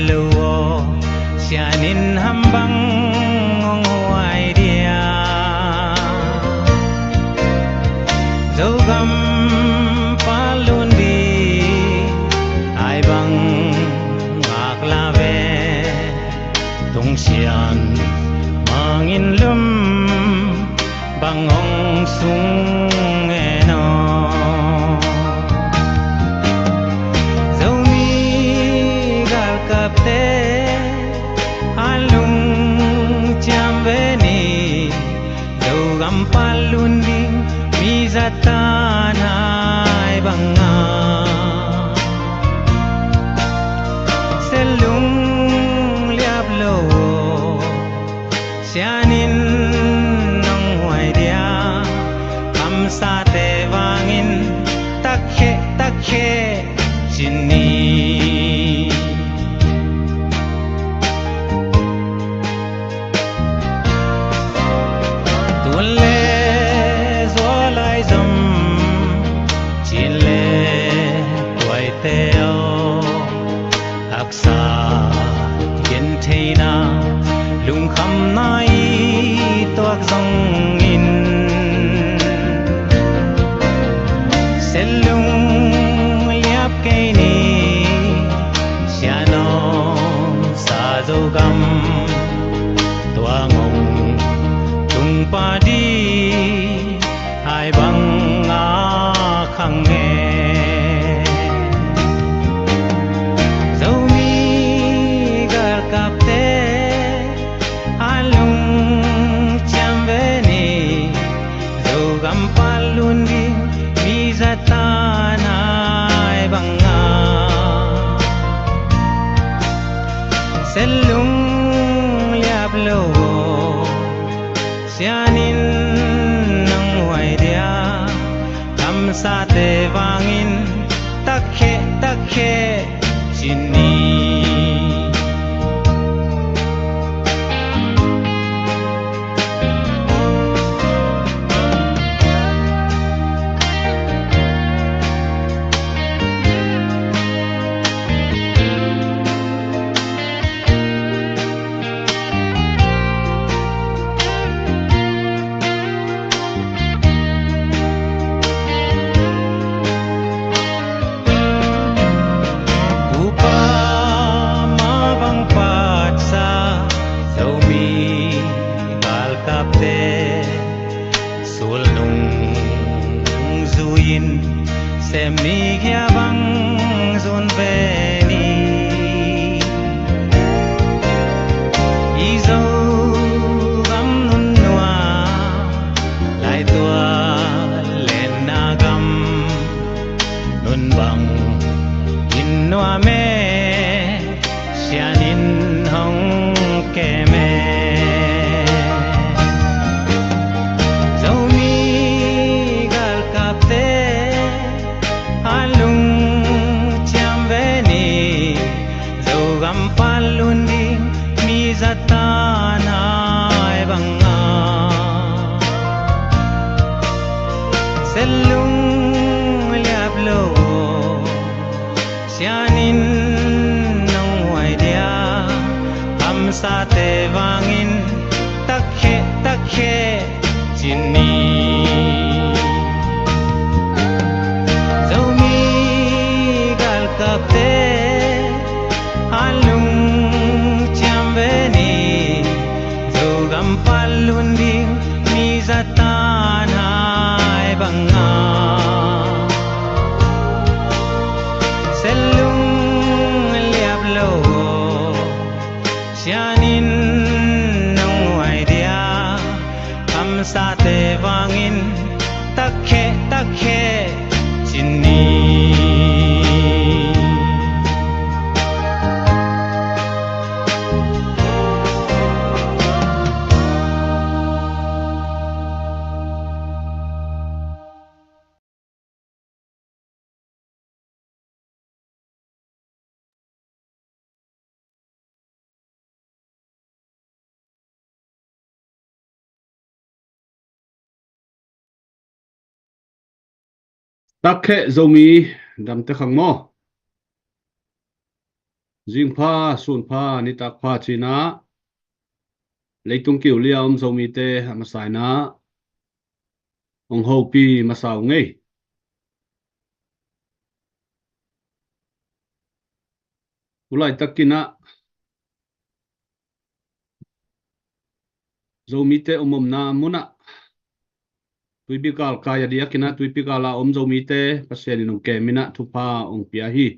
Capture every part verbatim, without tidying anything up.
lo aw, sianin ham bang hong huai dia? Zogam palun di ai bang ngak la ve. Tungsian mangin lum bang hong sung e no. Zomi galkapte a lungciam ve ni. Zogam palun ding mi zatan hai banga. Selung liap lo sianin nong huai dia. Kamsate vangin takhe takhe cin ni. Tun le zualai zom cin le tuaite aw, haksa gentheina lungkhamna i tuak zongin, selung liap kei ni. Sianom sa Zogam tuangong tungpa di hai banga khang e. Zomi galkapte a lungciam ve ni. Zogam palun ding mi zatan hai banga. Selung liap lo sianin nong huai dia. Kamsate vangin takhe takhe cin ni. Upa ma bang patsa Zomi galkapte sulnung zui-in sem ni, kia bang zun ve ni. I Zogam nunnuam, laitual lenna gam, nun bangin nuam e, sianin hong kem e. Zomi galkapte a lungciam ve ni. Zogam palun ding mi zatan hai banga. Selung liap lo sianin nong huai dia. Kamsate vangin takhe takhe cin ni. Zomi galkapte a lungciam ve ni. Zogam palun ding mi zatan hai banga. Selung liap lo sianin nong huai dia. Kamsate vangin takhe takhe cin ni. Takhe Zomi, damte khang maw? Zingpha, sunpha, nitak pha cinah leitung kiulia om Zomite a masa inah hong hopih masa uh ngei. Tulaitak inah Zomite om omna munah tuipi gal kai a diak inah tuipi gal a om Zomite Pasian in hong kem inah thupha hong pia hi.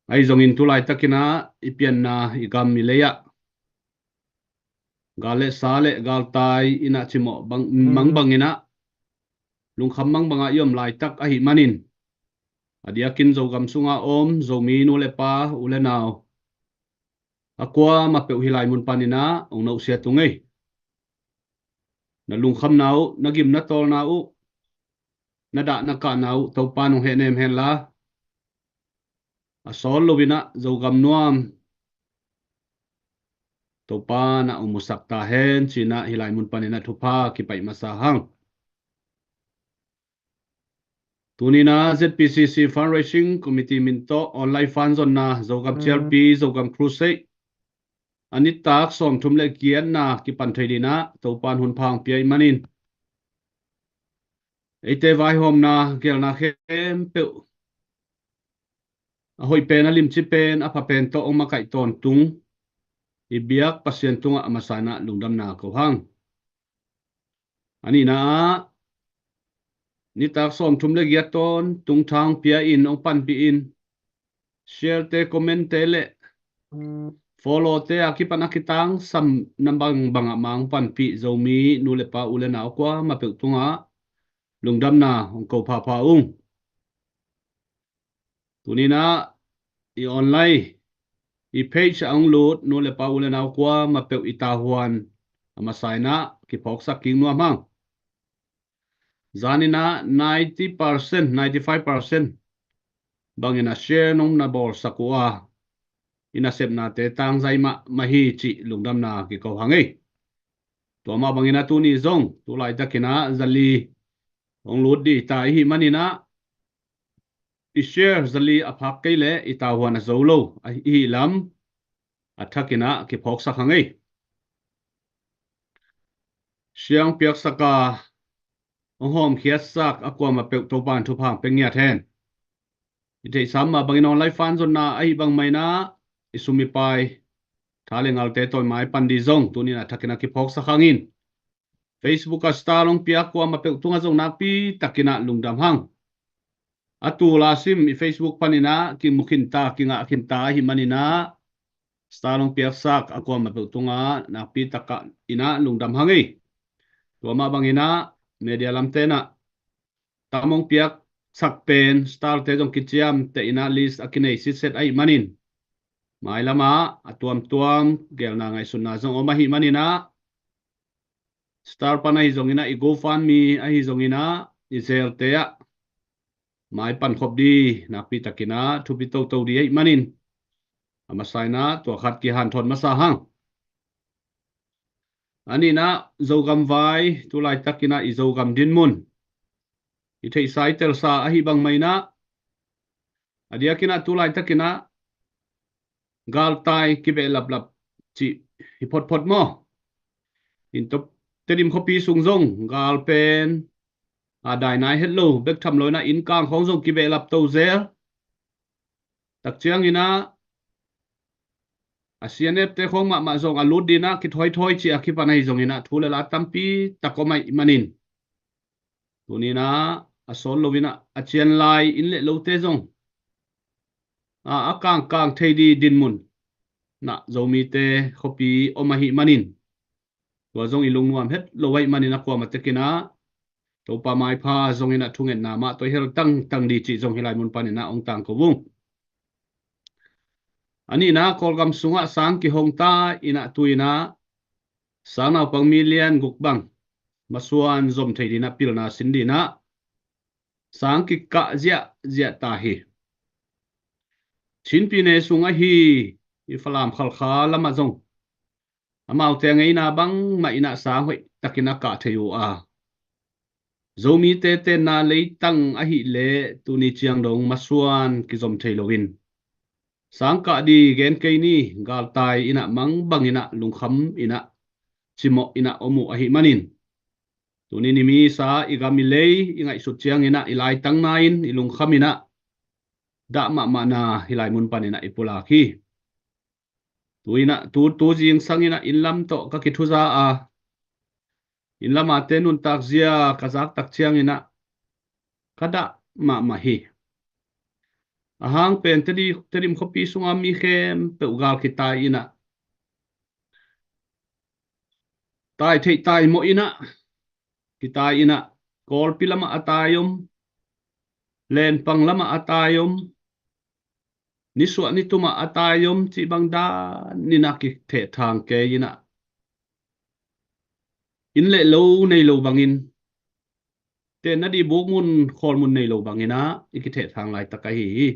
Ahi zongin tulaitak inah i pianna i gam i lei ah gal le sa le galtai inah cimawh bang, mm, mangbang inah lungkham mangbang ah i om laitak ahih manin a diakin Zogam sunga om Zomi nu le pa u le nau a kuamah peuh hih lai mun pan inah hong nusiat uh ngei. Na lungkhamna uh, na gim na tawlna uh, na dah na kahna uh Topa in hong hehnem henla, a sawl lo inah Zogam nuam Topa in hong musak ta hen cinah hih lai mun pan inah thupha kipaih masa hang. Tuni inah Z P C C Fundraising Committee min tawh online fund zonna Zogam, mm, cialpi Zogam Crusade a nitak sawmthum le giatna kipan thei dinah Topa in hun pha hong pia ahih manin eite vaihawmna gelna khempeuh a hoih pen, a limci pen, a pha pen tawh hong makaih tawntung i biak Pasian tungah a masa inah lungdamna ko hang. A nihna ah nitak sawmthum le giat tawntung tha hong pia in hong panpih in share te, comment te le follow te a kipan a kitangsam na bangbang ah mah hong panpih Zomi nu le pa u le nau kuamah peuh tungah lungdamna hong ko phapha ung. Tuni inah i online i page ah hong lut nu le pa u le nau kuamah peuh i tavuan a masa inah kiphawksak kik nuam hang. Zan inah ninety percent, ninety five percent bang inah share nong na bawlsak uh a, i nasepnate tangzai mahmah hi cih lungdamna kiko hang ei. Tua mah bang inah tuni zong tulaitak inah zali hong lut dih ta i hih man inah i share zali a phak kei leh i tavuan a zo lo i hih lam a thak inah kiphawksak hang ei. Share hong piaksak a hong hawmkhiatsak a kuamah peuh Topa in thupha hong pia ngiat hen. I theihsa mah bangin online fund zonna ahih bang mah inah i sum i pai, tha le ngalte tawh i maipan dih zong tuni inah a thak inah kiphawksak hang in. Facebook ah star hong piak kuamah peuh tungah zong nakpi tak inah lungdam hang. A tul a sim i Facebook pan inah kimu khin ta, kingah khin ta ahih man inah star hong piaksak a kuamah peuh tungah nakpi tak inah lungdam hang ei. Tua mah bang inah media lamte inah tam hong piaksak pen star te zong kiciamteh inah list a kinei sitset ahih manin mailam ah a tuamtuam gelna ngaihsutna zong om ahih man inah star pan ahi zong inah i GoFundMe ahi zong inah i Zelle te ah maipan khop dih nakpi tak inah thupi toto dih ahih manin a masa inah tua khat kihanthawn masa hang. A nihna ah Zogam vai, tulaitak inah i Zogam dinmun i theihsa i telsa ahih bang mah inah a diak inah tulaitak inah galtai kibehlaplap cih hi photphot maw? Inn tawh Tedim khuapi sung zong gal pen a dai nai het lo bek tham lo inah inn kang khawng zong kibehlap to zel. Tak ciang inah a C N F te khawng mahmah zong a lut dih inah kithoithoi cih a kipan ahi zong inah thu le la tampi tak om ahih manin tuni inah a sawl lo inah a cian lai inn le lote zong a, a kangkang thei dih dinmun nah Zomite khuapi om ahih manin tua zong i lungnuam het lo ahih manin a kuamah tek inah Topa maipha zong inah thungetna mah tawh i hel tangtang dih cih zong hih lai mun pan inah hong tangko ung. A nihna ah Kawlgam sungah sang kihong ta inah tu inah sang naupang million guk bang masuan zom thei dih inah pilna sin dih inah sang kikah ziahziah ta hi. Chin pyine sung ahi i Falam Khalkha lamah zong amaute a ngeina bangmah inah sang hoih takin a kah thei uh a, Zomite tenna leitang ahih leh tuni ciang dong masuan kizom thei loin Sangkah di gen kei ni, galtai in ah, mang bangin ah, lungkham in ah, cimawh in ah om uh ahih manin, tuni ni misa i gam i lei i ngaihsut ciangin ah, i laitangna in, i lungkham in ah, dah mahmahna hih lai mun panin ah i pulak hi. Tu in ah, tu, tu zingsang in ah, innlam tawh ka kithuza a, innlam a te nuntak zia ka zak tak ciangin ah, ka dah mahmah hi. A hang pen Tedim, Tedim khuapi sunga mi khempeuh gal kitai in ah, tai theih tai mawh in ah, kitai in ah, Kawlpi lamah a tai om, Lenpang lamah a tai om, nisuah nitumah a tai om cih bang dan in ah kithehthang kei in ah, inn le lo nei lo bangin, tenna dih bukmun khawlmun nei lo bangin ah i kithehthang laitak ahi hi.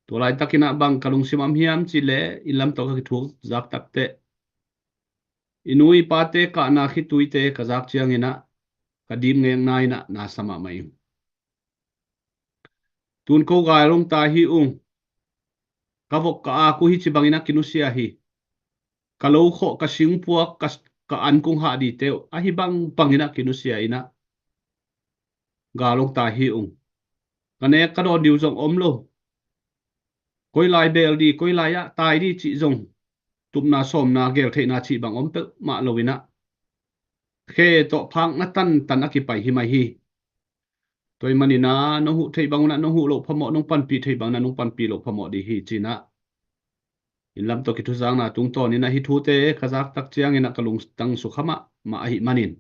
Tua laitakin ah bang ka lungsim om hiam cih leh, innlam tawh ka kithuk zak takteh, i nu i pate kahna khituite ka zak ciangin ah, ka dimngekna in ah na sa mahmah ing. Tun ko galong tai hi ung. Ka vok ka ak uh hi ci bangin ah kinusia hi. Ka lo khawh, ka singpuak, ka, ka an kung hah dite uh ahi bang bangin ah kinusia in ah, galong tai hi ung. Ka nek ka dawn ding zong om lo. Koi lai bel ding, koi lai ah tai ding cih zong, tupna sawmna gel theihna cih bang om peuhmah lo in ah, khe tawh phakna tantan a kipai hi mai hi. Tua ahih manin ah, nong huh theih bang un ah nong huh loh phamawh, nong panpih theih bang un ah nong panpih loh phamawh ding hi ci in ah, innlam tawh kithuzakna tungtawn in ah hih thute ka zak tak ciangin ah ka lungtang sukha mahmah ahih manin,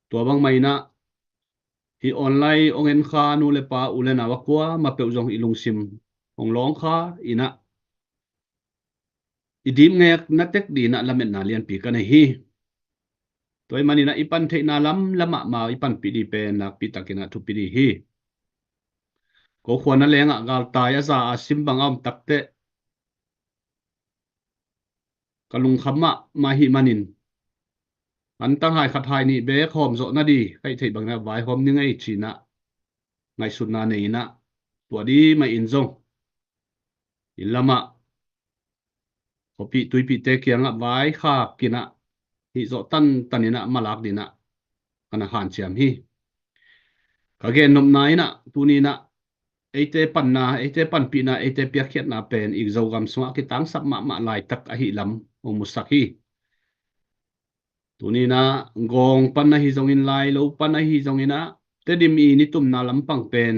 tua bang mah in ah, hih online hong en kha nu le pa, u le nau a kuamah peuh zong i lungsim hong lawng kha in ah, i dimngekna tek ding in ah lametna lianpi ka nei hi. Tua ahih manin ah i pan theihna lamlam ah mah i panpih ding pen nakpi takin ah thupi ding hi. Ko khua nangawn ah galtai a za a sim bang a om takteh, ka lungkham mahmah ahih manin, antang hai khat hai nih bek hawm zawh nading, ka hih theih bangin ah vaihawm ning ei ci in ah ngaihsutna nei in ah, tua ding mah in zong, innlam ah khuapih tuipihte kiangah vaikhak in ah, hih zawh tantan in ah malak ding in ah ka na hanciam hi. Ka gennopna in ah, tuni in ah, eite panna, eite panpihna, eite piakkhiatna pen i Zogam sungah kitangsap mahmah laitak ahih lam hong musak hi. Tuni in ah, Gawng pan ahi zongin, Lailo pan ahi zongin ah, Tedim i nitumna lampang pen,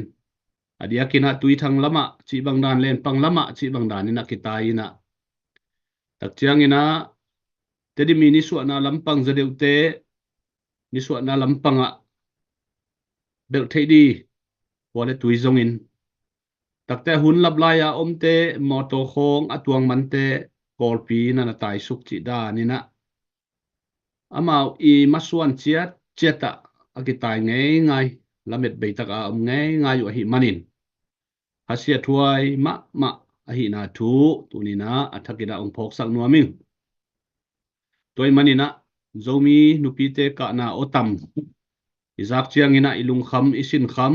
a diakin ah Tuithang lamah cih bang dan, Lenpang lamah cih bang dan in ah kitai in ah, tak ciangin ah, Tedim i nisuahna lampang, Za deuhte nisuahna lampang ah belh theih ding, khua le tui zongin, takteh hun lap lai a omte, mawtaw khawng a tuang mante, Kawlpi na na taisuk cih dan in ah, amau i masuan ciatciat ah a kitai ngeingai, lamet beitak a om ngeingai uh ahih manin, hasiathuai mahmah ahihna thu tuni in ah a thak in ah hong phawksak nuam ing. Tua ahih manin ah, Zomi nupite kahna aw tam i zak ciangin ah i lungkham, i sinkham.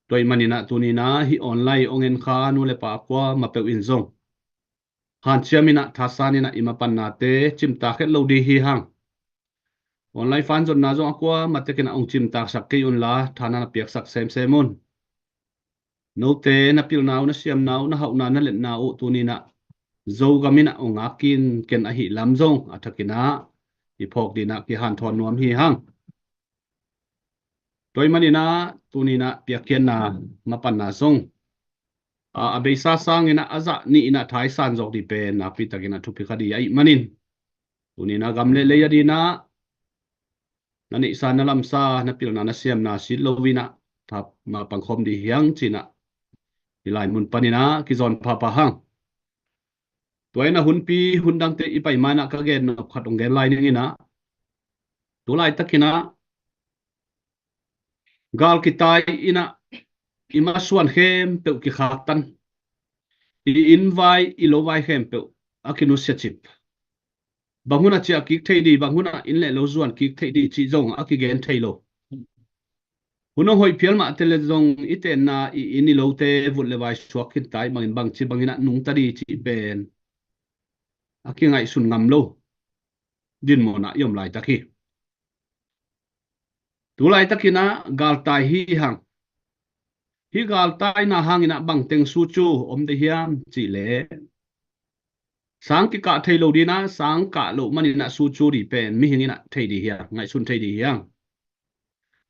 Tua ahih manin ah, tuni in ah hih online hong en kha nu le pa kuamah peuh in zong, hanciam in ah, thasan in ah, i mapannate cimtak het lo ding hi hang. Online fan zonna zong a kuamah tekin ah hong cimtaksak kei unla, tha na na piaksak semsem un. Note na pilna uh, na siamna uh, na hauhna, na letna uh tuni in ah Zogam in ah hong ngak kinken ahih lam zong a thak in ah i phawk ding in ah kihanthawn nuam hi hang. Tua ahih manin ah, tuni in ah piakkhiatna, mapanna zong, a, a beisa sangin ah a zah nih in ah thaisan zawk ding pen nakpi takin ah thupi kha ding ahih manin, tuni in ah gam le lei a ding in ah na neihsa, na lamsa, na pilna, na siamna sit lo in ah, tha mah pangkhawm ding hi hang ci in ah hih lai mun panin ah kizawn phapha hang. Tua in ah hunpi, hun dangte i pai ma in ah ka gennop khat hong gen lai ning in ah, tu laitakin ah gal kitai in ah i masuan khempeuh kikhaktan, i inn vai, i lo vai khempeuh a kinusia cip. Bang hun ah ciah kik thei ding, bang hun ah inn le lo zuan kik thei ding cih zong a kigen thei lo. Hun a hoih phial mah te le zong i tenna i inn i lote vut le vai suak khin ta i bangin bangci bangin ah nungta di cih pen a kingaihsun ngam lo dinmun ah i om laitak hi. Tu laitakin ah galtai hi hang. Hih galtaina hangin ah bangteng su cu om de hiam cih leh sang kikah thei lo ding ah, sang kah loh manin ah su cu di pen mihing in ah thei di hiam, ngaihsun thei di hiam?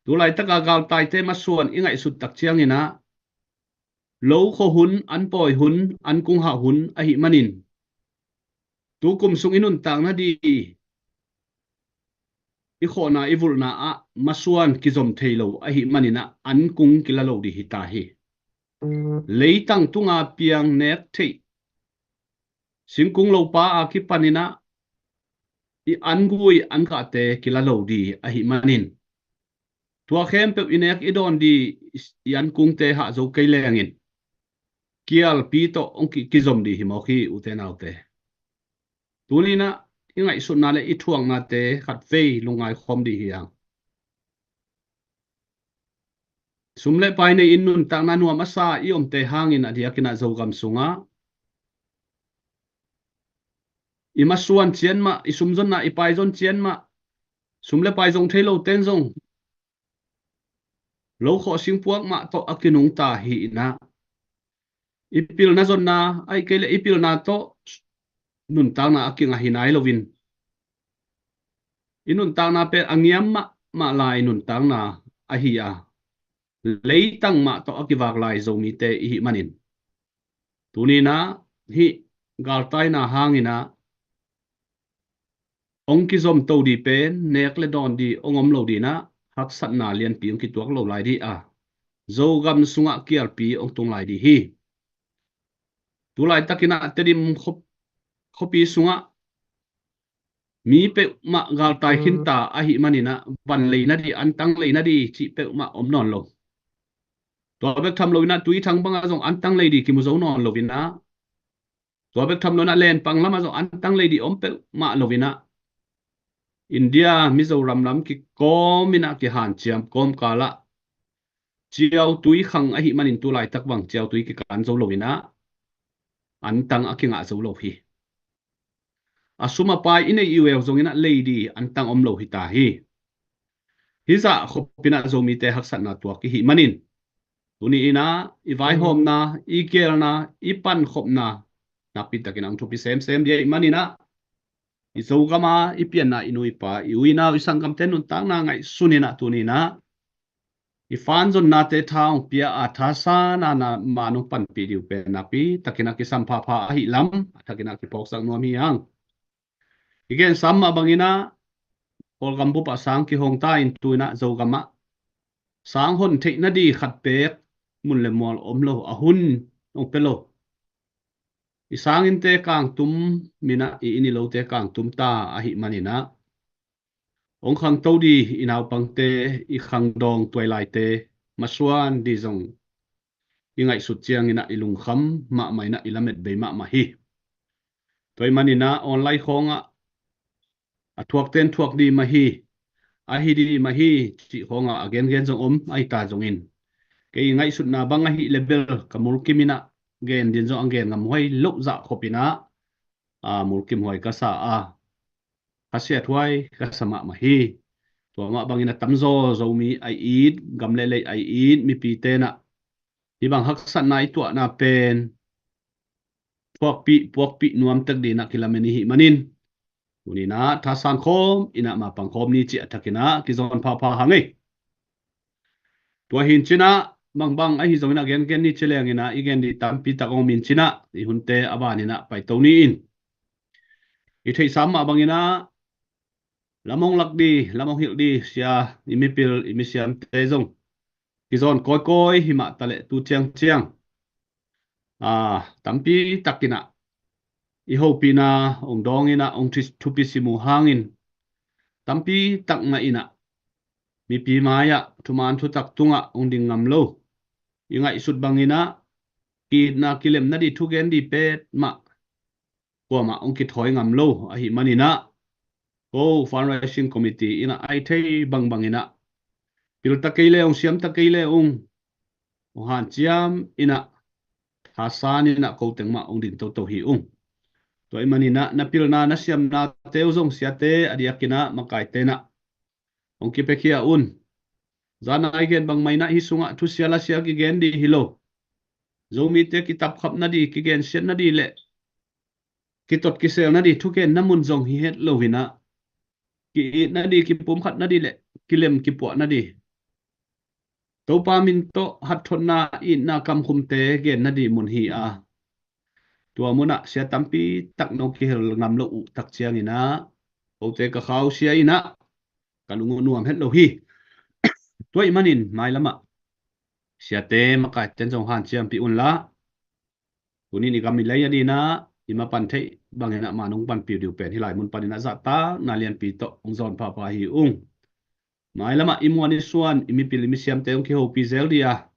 Tu laitaka galtaite masuan i ngaihsut tak ciangin ah lo khawh hun, an pawi hun, an kung hah hun ahih manin tu kum sung i nuntakna di i khawhna i vulhna ah masuan kizom thei lo ahih manin ah an kung kila lo di hi ta hi. Leitang tunga piang nek theih singkung lopa a kipanin ah i an gui an kahte kila lo di ahih manin tua khempeuh i nek i dawn di i an kungte hah zo kei lengin kialpi tawh hong ki- kizom di hi mawk hi ute naute. Tuni in ah i ngaihsutna le i thuaknate khat vei lungngai khawm di hi hang. Sum le pai nei in nuntakna nuam a sa i omte hangin a diakin ah Zogam sungah i masuan cian mah, i sumzonna i paizon cian mah, sum le pai zong thei lo ten zong lo khawh singpuak mah tawh a kinungta hi in ah i pilna zonna ahih kei le i pilna tawh nuntakna a kingah hi nai loin i nuntakna pen a ngiam mahmah lai nuntakna ahi a leitang mah tawh a kivak lai Zomite i hih manin tuni in ah hih galtaina hangin ah hong kizom to di pen nek le dawn di hong om lo ding ah haksatna lianpi hong kituak lo lai di a Zogam sungah kialpi hong tung lai di hi. Tu laitakin ah Tedim khuapi sungah mi peuhmah galtai khinta ahih manin ah van leina di, antang leina di cih peuhmah om nawn lo. Tua bek tham loin ah Tuithang bangah zong antang lei di kimu zo nawn loin ah tua bek tham loin ah Lenpang lamah zong antang lei di om peuhmah loin ah India Mizoram lam kikawmin ah kihanciam kawmkal ah ciautui khang ahih manin tu laitak bang ciautui kikan zo loin ah antang a kingah zo lo hi. A sum a pai i neih i uh zongin ah lei di antang om lo hi ta hi. Hih zah khopin ah Zomite haksatna tuak i hih manin tuni in ah i vaihawmna, i gelna, i pankhopna nakpi takin ang thupi semsem dia i manin ah i Zogam a i pianna i nu i pa i u i nau i sanggamte nuntakna ngaihsun in ah tuni in ah i fanzonnate tha hong pia a thasan a na man hong panpih dih uh pen nakpi takin ah kisam phapha ahi lam a thakin ah kiphawksak nuam hi hang. I gen sam mah bangin ah Kawlgam bup ah sang kihong ta in tu in ah Zogam ah sang hon theihna di khat pek mun le mual om lo, a hun hong pia lo. I sanginnte kangtum in ah i inn i lote kangtum ta ahih manin ah hong khangto di i naupangte, i khangdawng tuailaite masuan di zong i ngaihsut ciangin ah i lungkham mahmah in ah i lamet bei mahmah hi. Tua ahih manin ah online khawngah a thuakten thuak di mah hi, a hi di mah hi cih khawngah a gengen zong om ahi ta zongin kei i ngaihsutna bang ahi le bel ka mulkim in ah gen din zong a gen ngam huai loh zah khopin ah a mulkim huai ka sa a, ka siat huai ka sa mahmah hi. Tua mah bangin a tamzaw Zomi a it, gam le lei a it mipite in ah hih bang haksatna i tuahna pen thuakpih puakpih nuam tek ding in ah kilamen i hih manin tuni in ah thasan khawm in ah mapang khawm ni cih a thakin ah kizawn phapha hang ei. Tua hi in cin ah bangbang ahi zongin ah gengen ni ci lengin ah i gen di tampi tak om in cin ah i hunte a banin ah paito ni in i theihsam mah bangin ah lam hong lak di, lam hong hilh di sia, i mipil i misiamte zong kizawn kawikawi hi mah taleh tu ciangciang a tampi takin ah i hopihna hong dawngin ah hong thupi sim uh hangin tampi tak mah in ah mipi mai-ah thuman thutak tungah hong ding ngam lo, i ngaihsut bangin ah ki-itna kilemna di thugen di pet mah kuamah hong kithawi ngam lo ahih manin ah ko fundraising committee in ah ai thei bangbangin ah Pilta kei le ung, siamta kei le ung, hong hanciam in ah, thasan in ah ko teng mah hong ding toto hi ung. Tua ahih manin ah na pilna na siamnate uh zong siate a diakin ah makaite in ah hong kipiakhia un. Zan a i gen bang mah in ah hih sungah thusia lasia kigen ding hi lo. Zomite kitapkhap nading, kigensiat nading le kitot kisel nading thugenna mun zong hi het lo in ah, ki-it nading, kipumkhat nading le kilem kipuah nading, Topa min tawh hatthotna, itna kamkhumte gen nading mun hi a, tua munah sia tampi tak nong kihel ngam lo uh tak ciangin ah, kote ka khausia in ah ka lung uh nuam het lo hi. Tua ahih manin mailamah siate makaite in zong hanciampih unla, tuni in i gam i lei a dingin ah i mapan theih bangin ah man hong panpih uh ding pen hih lai mun panin ah zahtakna lianpi tawh hong zawn phapha hi ung. Mailamah i muan i suan, i mipil i misiamte hong kihopih zel ding a,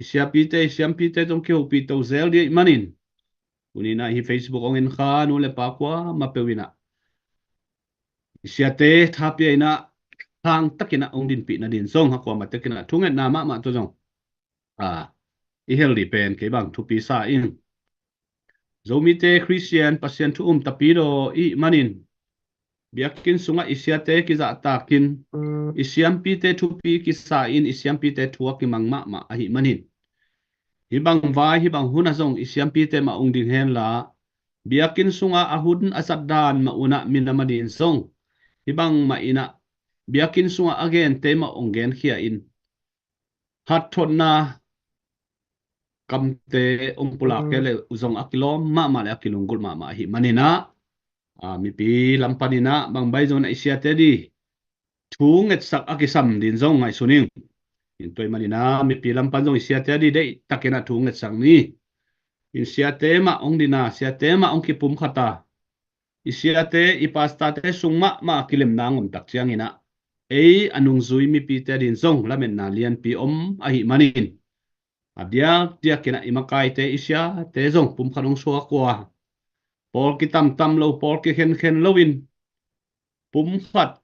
i siapite i siampite zong kihopih to zel ding ahih manin, tuni in ah hih Facebook hong en kha nu le pa kuamah peuh in ah i siate tha pia in ah, khang takin ah hong dinpih nading zong a kuamah takin ah thungetna mahmah tawh zong a, i hel ding pen kei bang thupi sa ing. Zomite Khristian Pasian thu um tapi daw i hih manin, biakinn sungah i siate kizahtakin, i siampite thupi kisa in, i siampite thu a kimang mahmah ahih manin, hih bang vai hih bang hun ah zong i siampite mah hong ding henla, biakinn sungah a hun a zat dan mah un ah minam a dingin zong hih bang mah in ah biakinn sungah a gente mah hong genkhia in, hatthotna kamte hong pulak kei le uh zong a kilawm mahmah le a kilunggulh mahmah ahih manin ah, a, mipi lam panin ah bang bai zong in ah i siate ding thu ngetsak a kisam dingin zong ngaihsun ing. In tua ahih manin ah mipi lam pan zong i siate a ding deihtakin ah thu ngetsak ni. In siate mah hong ding a, siate mah hong kipumkhat a, i siate i pastorte sung mahmah a kilemna hong om tak ciangin ah, ei a nungzui mipite a dingin zong lametna lianpi om ahih manin, a diakdiakin ah i makaite i siate zong pumkhat hong suak uh a, pawl kitamtam lo, pawl kikhenkhen loin, pumkhat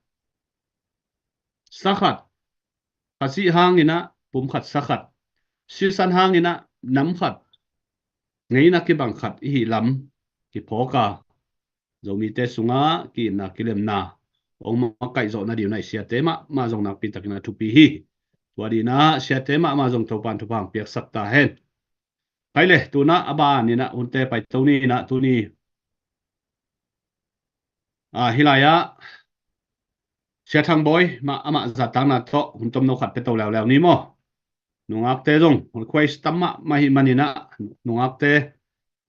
sakhat, Khazih hangin ah pumkhat sakhat, sisan hangin ah namkhat, ngeina kibang khat i hih lam kiphawk a, Zomite sungah ki-itna kilemna hong makaih zawh nading uh ah i siate mahmah zong nakpi takin ah thupi hi. Tua dingin ah siate mahmah zong Topa'n thupha hong piaksak ta hen. Khai le, tu-in ah a ban in ah hunte paito ni in ah, tuni, a, hih lai-ah Sia Thang Bawi mah amah zahtakna tawh hun tomno khat pia to leuleu ni maw? Nungakte zong request tam mahmah ahih manin ah, nungakte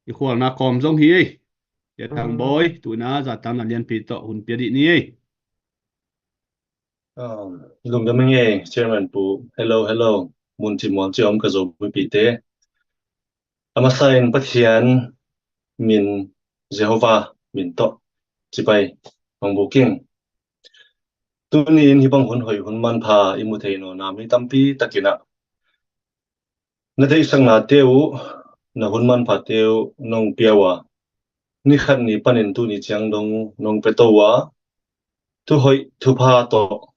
i khualna kawm zong hi ei. Sia Thang Bawi, tu-in ah zahtakna lianpi tawh hun pia dih ni ei. Um, lungdam ing ei, Chairman Pu. Hello, hello. Mun cih mual cih a om ka Zomipite, a masa in Pathian min, Jehovah min tawh cibai hong buk ing. Tuni in hih bang hun hoih hun manpha i mu thei nawn a, mi tampi takin ah na deihsaknate uh, na hun manphate uh nong pia uh a, ni khat ni panin tuni ciang dong nong pia to uh a, thu hoih thu pha tawh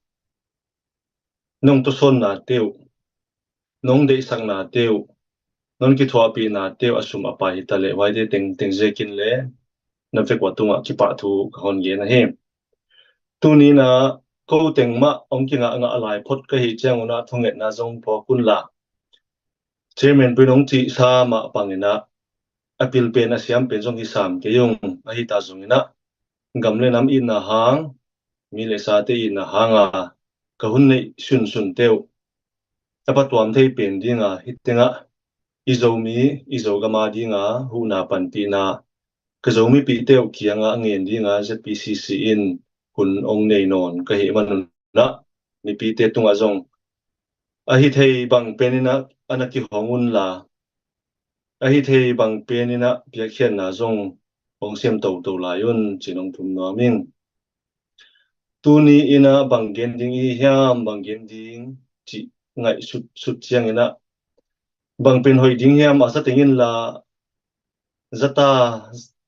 nong tawsawnnate uh, nong deihsaknate uh, nong kithuahpihnate uh a sum a pai hi ta leh, huaite tengteng ziakin le na vek uh a tungah kipahthu ka hon gen ahi. Tuni in ah ko teng mah hong kingah ngah lai phot ka hih ciang un ah thungetna zong phawk un la, Chairman Pu in hong cihsa mah bangin ah a pil pen a siam pen zong hi sam kei ung. Ahi ta zongin ah gam le nam itna hang, mi le sate itna hang a ka hun neih sunsunte uh a patuam thei pen ding a, hih tengah i Zomi, i Zogam a ding a huhna panpihna ka Zomipite uh kiangah a ngen ding a Z P C C in hun hong nei nawn ka hih man un ah, mipite tungah zong a hi thei bang pen in ah a na kihong un la, a hi thei bang pen in ah piakkhiatna zong hong sem toto lai un, ci-in hong thum nuam ing. Tuni in ah bang gen ding i hi hiam, bang gen ding cih ngaihsut sut ciangin ah, bang pen hoih ding hiam, a za teng in la, za ta,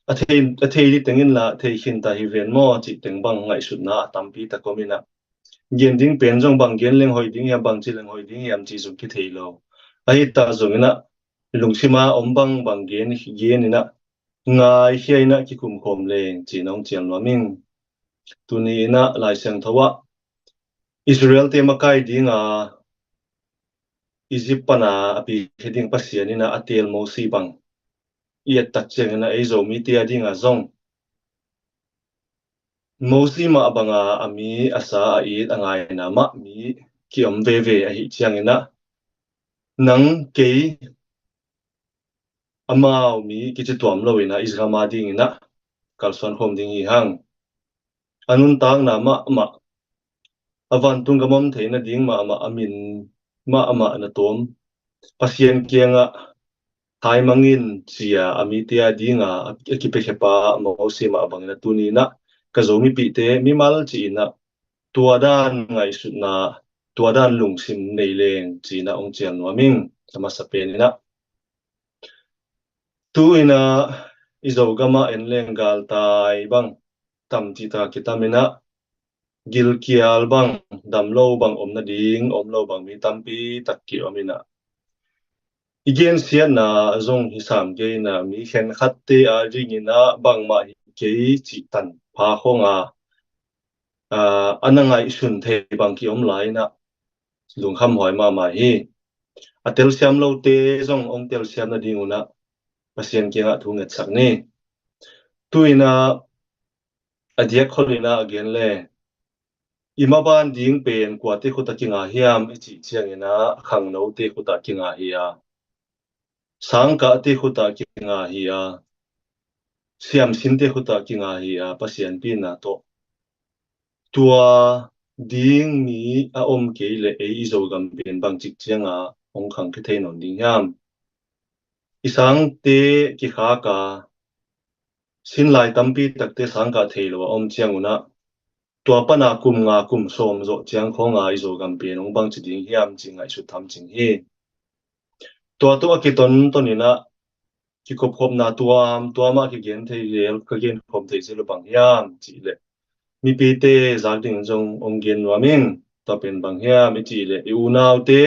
a thei, a thei dih teng in la, thei khin ta hi ven maw, cih teng bang ngaihsutna a tampi tak om in ah, Gen ding pen zong bang gen leng hoih ding hiam, bang ci leng hoih ding hiam ci zong kithei lo. Ahi ta zong inah lungsima om bang bang gen, gen inah ngaikhia inah kikum khawm leng ci-in hong cial nuam ing. Tuni inah Lai Siangtho ah Israel-te makai dinga Egypt pana a pikhia ding Pasian inah a teel Mosi bang i et tak ciangin ah ei Zomite a dinga zong Mosi mah banga a mi a sa a it a ngaina mah mi kiom veve ahi ciangin ah nang kei amau mi kici tuam lo inah Israel a dingin ah kalsuan khawm ding hi hang. A nuntakna mahmah, a vantung gam om theihna ding mahmah, a min mahmah na tawm Pasian kiangah thaimang in ci-a a mite a dinga a kipiakhiapa Mosi mah bangin ah tuni inah ka Zomipihte mimal ci-in ah tua dan ngaihsutna, tua dan lungsim nei leng ci-in ah hong cial nuam ing. A masa pen inah tu inah i Zogam ah en leng galtai bang tam cihtak kitam inah gilkial bang, dam lo bang om nading om lo bang mi tampi tak kiom inah i gensiatna zong hi sam kei inah mi khenkhatte a dingin ah bangmah hi kei cih tanpha khawnga a na ngaihsun thei bang kiom lai inah lungkham huai mahmah hi. A telsiam lote zong hong telsiam nading un ah Pasian kiangah thu ngetsak ni. Tu inah a diak khol inah a gen le i maban ding pen kuate khut ah kinga hiam i cih ciangin ah khangnote khut ah kinga hi a, sangkahte khut ah kinga hi a, siamsinte khut ah kinga hi a, Pasian pina tawh tua ding mi a om kei leh ei i Zogam pen bangcik cianga hong khang kithei nawn ding hiam? I sangte kikhak a sinlai tampi takte sangkah thei lo a om ciang un ah tua pana kum nga kum sawm zawh ciang khawnga i Zogam pen hong bangci ding hiam ci ngaihsut tham cing hi. Tua tawh a kitonton inah kikopkhopna tuamtuam ah kigen thei zel, ka genkhawm thei zel uh bang hiam cih leh mipite zak dingin zong hong gen nuam ing. Tua pen bang hiam i cih leh i unaute,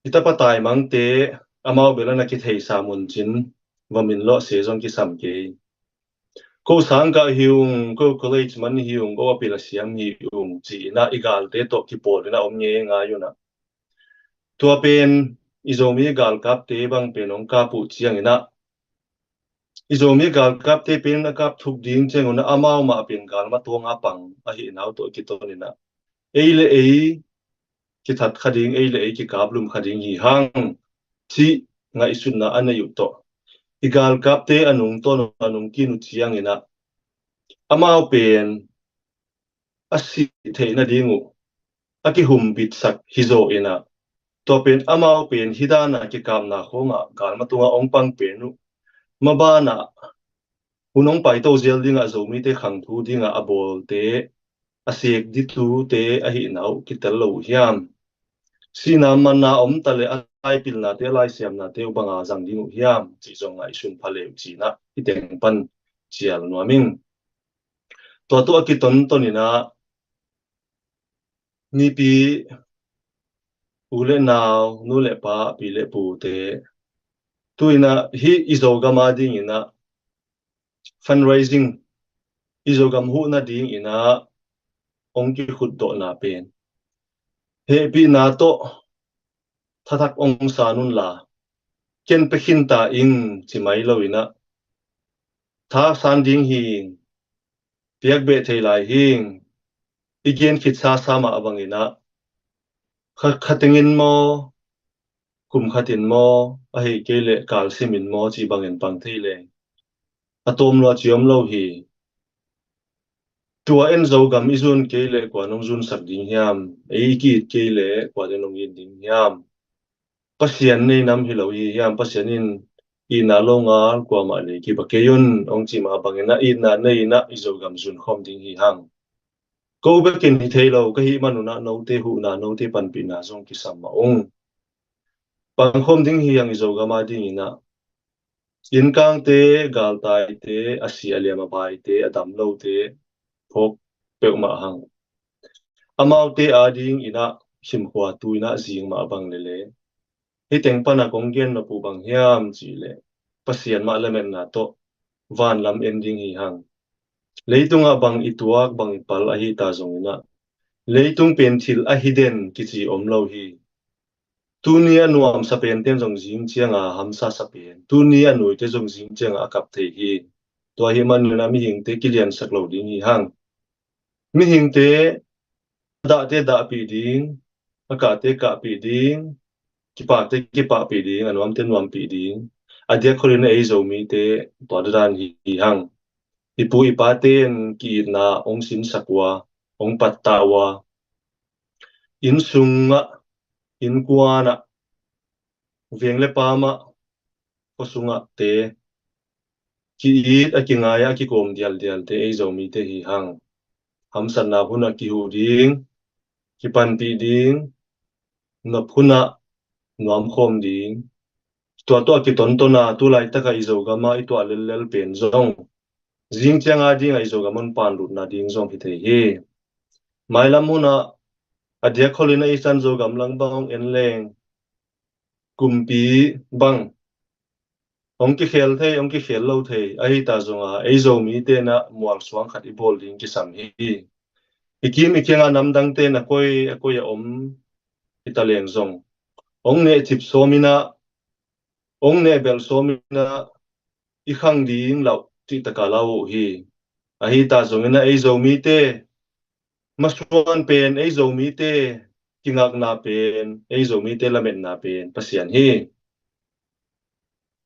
i tapa taimangte amau bel a na kitheisa muncin va min lawh se zong kisam kei. Ko sangkah hi ung, ko college man hi ung, ko a pil a siam hi ung ci inah i galte tawh kipawl inah om ngeingai un ah tua pen i Zomi galkapte bang pen hong kap uh ciang inah i Zomi galkapte pen a kap thuk ding ciang un ah amau mah pen galmatuang a pang ahihna uh tawh kiton inah ei le ei kithat kha ding, ei le ei kikaplum kha ding hi hang cih ngaihsutna a neih uh tawh i galkapte a nungtawn uh a nungkin uh ciang inah amau pen a sih theih nading uh a kihumbitsak hi zaw inah tua pen amau pen hih dana kikapna khawngah galmatungah hong pang pen uh mabanah hun hong paito zel dingah Zomite khangthu dingah a bawlte a sek ditute ahihna uh kitel lo uh hiam? Sihna manna om ta leh a laipilnate a laisiamnate uh banga zang ding uh hiam cih zong ngaihsun pha le uh ci inah i teng pan cial nuam ing. Tua tawh a kitonton inah mipi u le nau, nu le pa, pi le pute, tu inah hih i Zogam a ding inah fundraising, i Zogam huhna ding inah hong kikhutdawhna pen hehpihna tawh thathak hong san unla ken pia khin ta ing ci mai lo inah tha san ding hi, piak beh thei lai hi, i gen khitsa sa mah bang inah kha, kha tengin maw, kum khatin maw, ahi kei leh kalsimin maw cih bangin pang thei leng a tawm lua ci om lo hi. Tua en Zogam i zun kei leh kua nong zunsak ding hiam? Ei i ki-it kei leh kua nong it ding hiam? Pasian nei nam hi lo hi hiam? Pasian in itna lo ngal kuamah nei kiba kei un hong cih mah bangin ah itna nei inah i Zogam zun khawm ding hi hang. Ko bekin hi thei lo ka hih man unah note huhna, note panpihna zong kisam mah ung. Pangkhawm ding hi hang i Zogam a ding inah innkangte, galtaite, a si a liam a baite, a dam lote phawk peuhmah hang. amaute ading inah khimkhua tu inah zing mah bang lele, hih teng pana kong gen nop uh bang hiam cih leh Pasian mah lametna tawh vanlam en ding hi hang. Leitungah bang i tuak, bang i pal ahi ta zong inah, leitung pen thil ahi den kici om lo hi. Tuni a nuamsa pente zong zing cianga hamsa sa pen, tuni a nuite zong zing cianga a kap thei hi. Tua hi maninah mihingte kiliansak lo ding hi hang. Mihingte a dahte dahpih ding, a kahte kahpih ding, kipahte kipahpih ding, a nuamte nuampih ding. A diak kholina ei Zomite tua dadan hi, hi hang. I pu i paten ki-itna hong sinsak uh a, hong pattah uh a, inn sungah, innkuanah, veng le pamah, khua sungah te ki-it, a kingai, a kikawm dialdialte ei Zomite hi hang. Hamsatna hunah kihuh ding, kipanpih ding, nop hunah nuamkhawm ding. Tua tawh a kitontona tu laitakah i Zogama i tuah lellel pen zong zing cianga dingah i Zogam hong panlutna ding zong hi thei hi. Mailam hunah a diak kholina i san Zogam lang bang hong en leng kumpi bang hong kikhel thei, hong kikhel lo thei ahi ta zonga, ei Zomite inah mualsuang khat i bawl ding kisam hi. I kim i kianga namdangte na koi a koi a om hi ta leng zong, hong neh cip sawm inah, hong neh belh sawm inah i khang ding lauh cih taka lau uh hi. Ahi ta zong inah ei Zomite masuan pen, ei Zomite kingakna pen, ei Zomite lametna pen Pasian hi.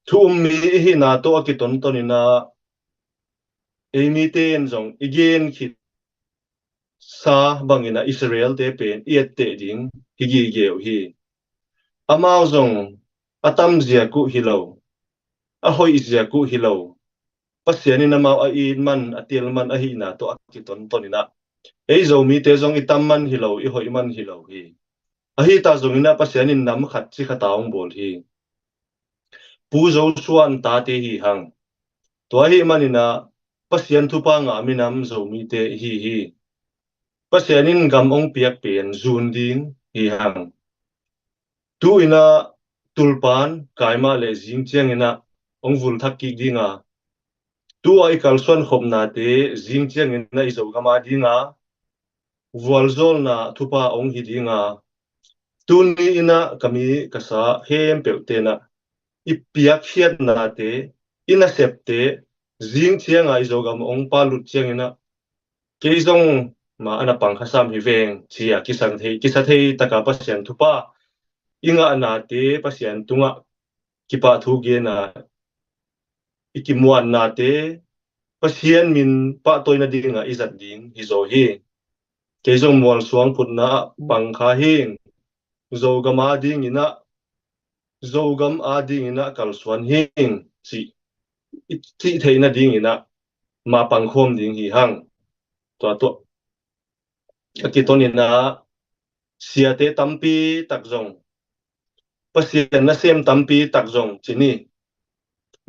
Thu um mi i hihna tawh a kitonton inah ei mite in zong i gen khit sa bangin ah Israelte pen i etteh ding hi gige uh hi. Amau zong a tam ziak uh hi lo, a hoih ziak uh hi lo, Pasian in amau a it man, a tel man ahihna tawh a kitonton inah ei Zomite zong i tam man hi lo, i hoih man hi lo hi. Ahi ta zong inah Pasian in nam khat ci khat a hong bawl hi. Pu Joshua in tate hi hang. Tua ahi maninah Pasian thupha ngah minam Zomite hi hi. Pasian in gam hong piak pen zun ding hi hang. Tu inah tulpan kai mah leh zing cianginah hong vul thak kik dinga, tu a i kalsuan khopnate zing cianginah i Zogam a dinga vualzawlna thupha hong hi dinga, tuni inah ka mi ka sa khempeuhte inah i piakkhiatnate, i nasepte zing cianga i Zogam hong palut cianginah kei zong ma a na pang kha sam hi veng cia kisang thei, kisa thei taka Pasian thupha i ngahnate, Pasian tungah kipahthu gena i kimuannate, Pasian min pahtawi nadinga i zat ding hi zaw hi. Kei zong mualsuang phutna ah bang kha hing, Zogam a dinginah, Zogam a dinginah kalsuan hing cih, i cih theih nadinginah ma pangkhawm ding hi hang. Tua tuah a kitoninah siate tampi tak zong, Pasian nasem tampi tak zong ci ni,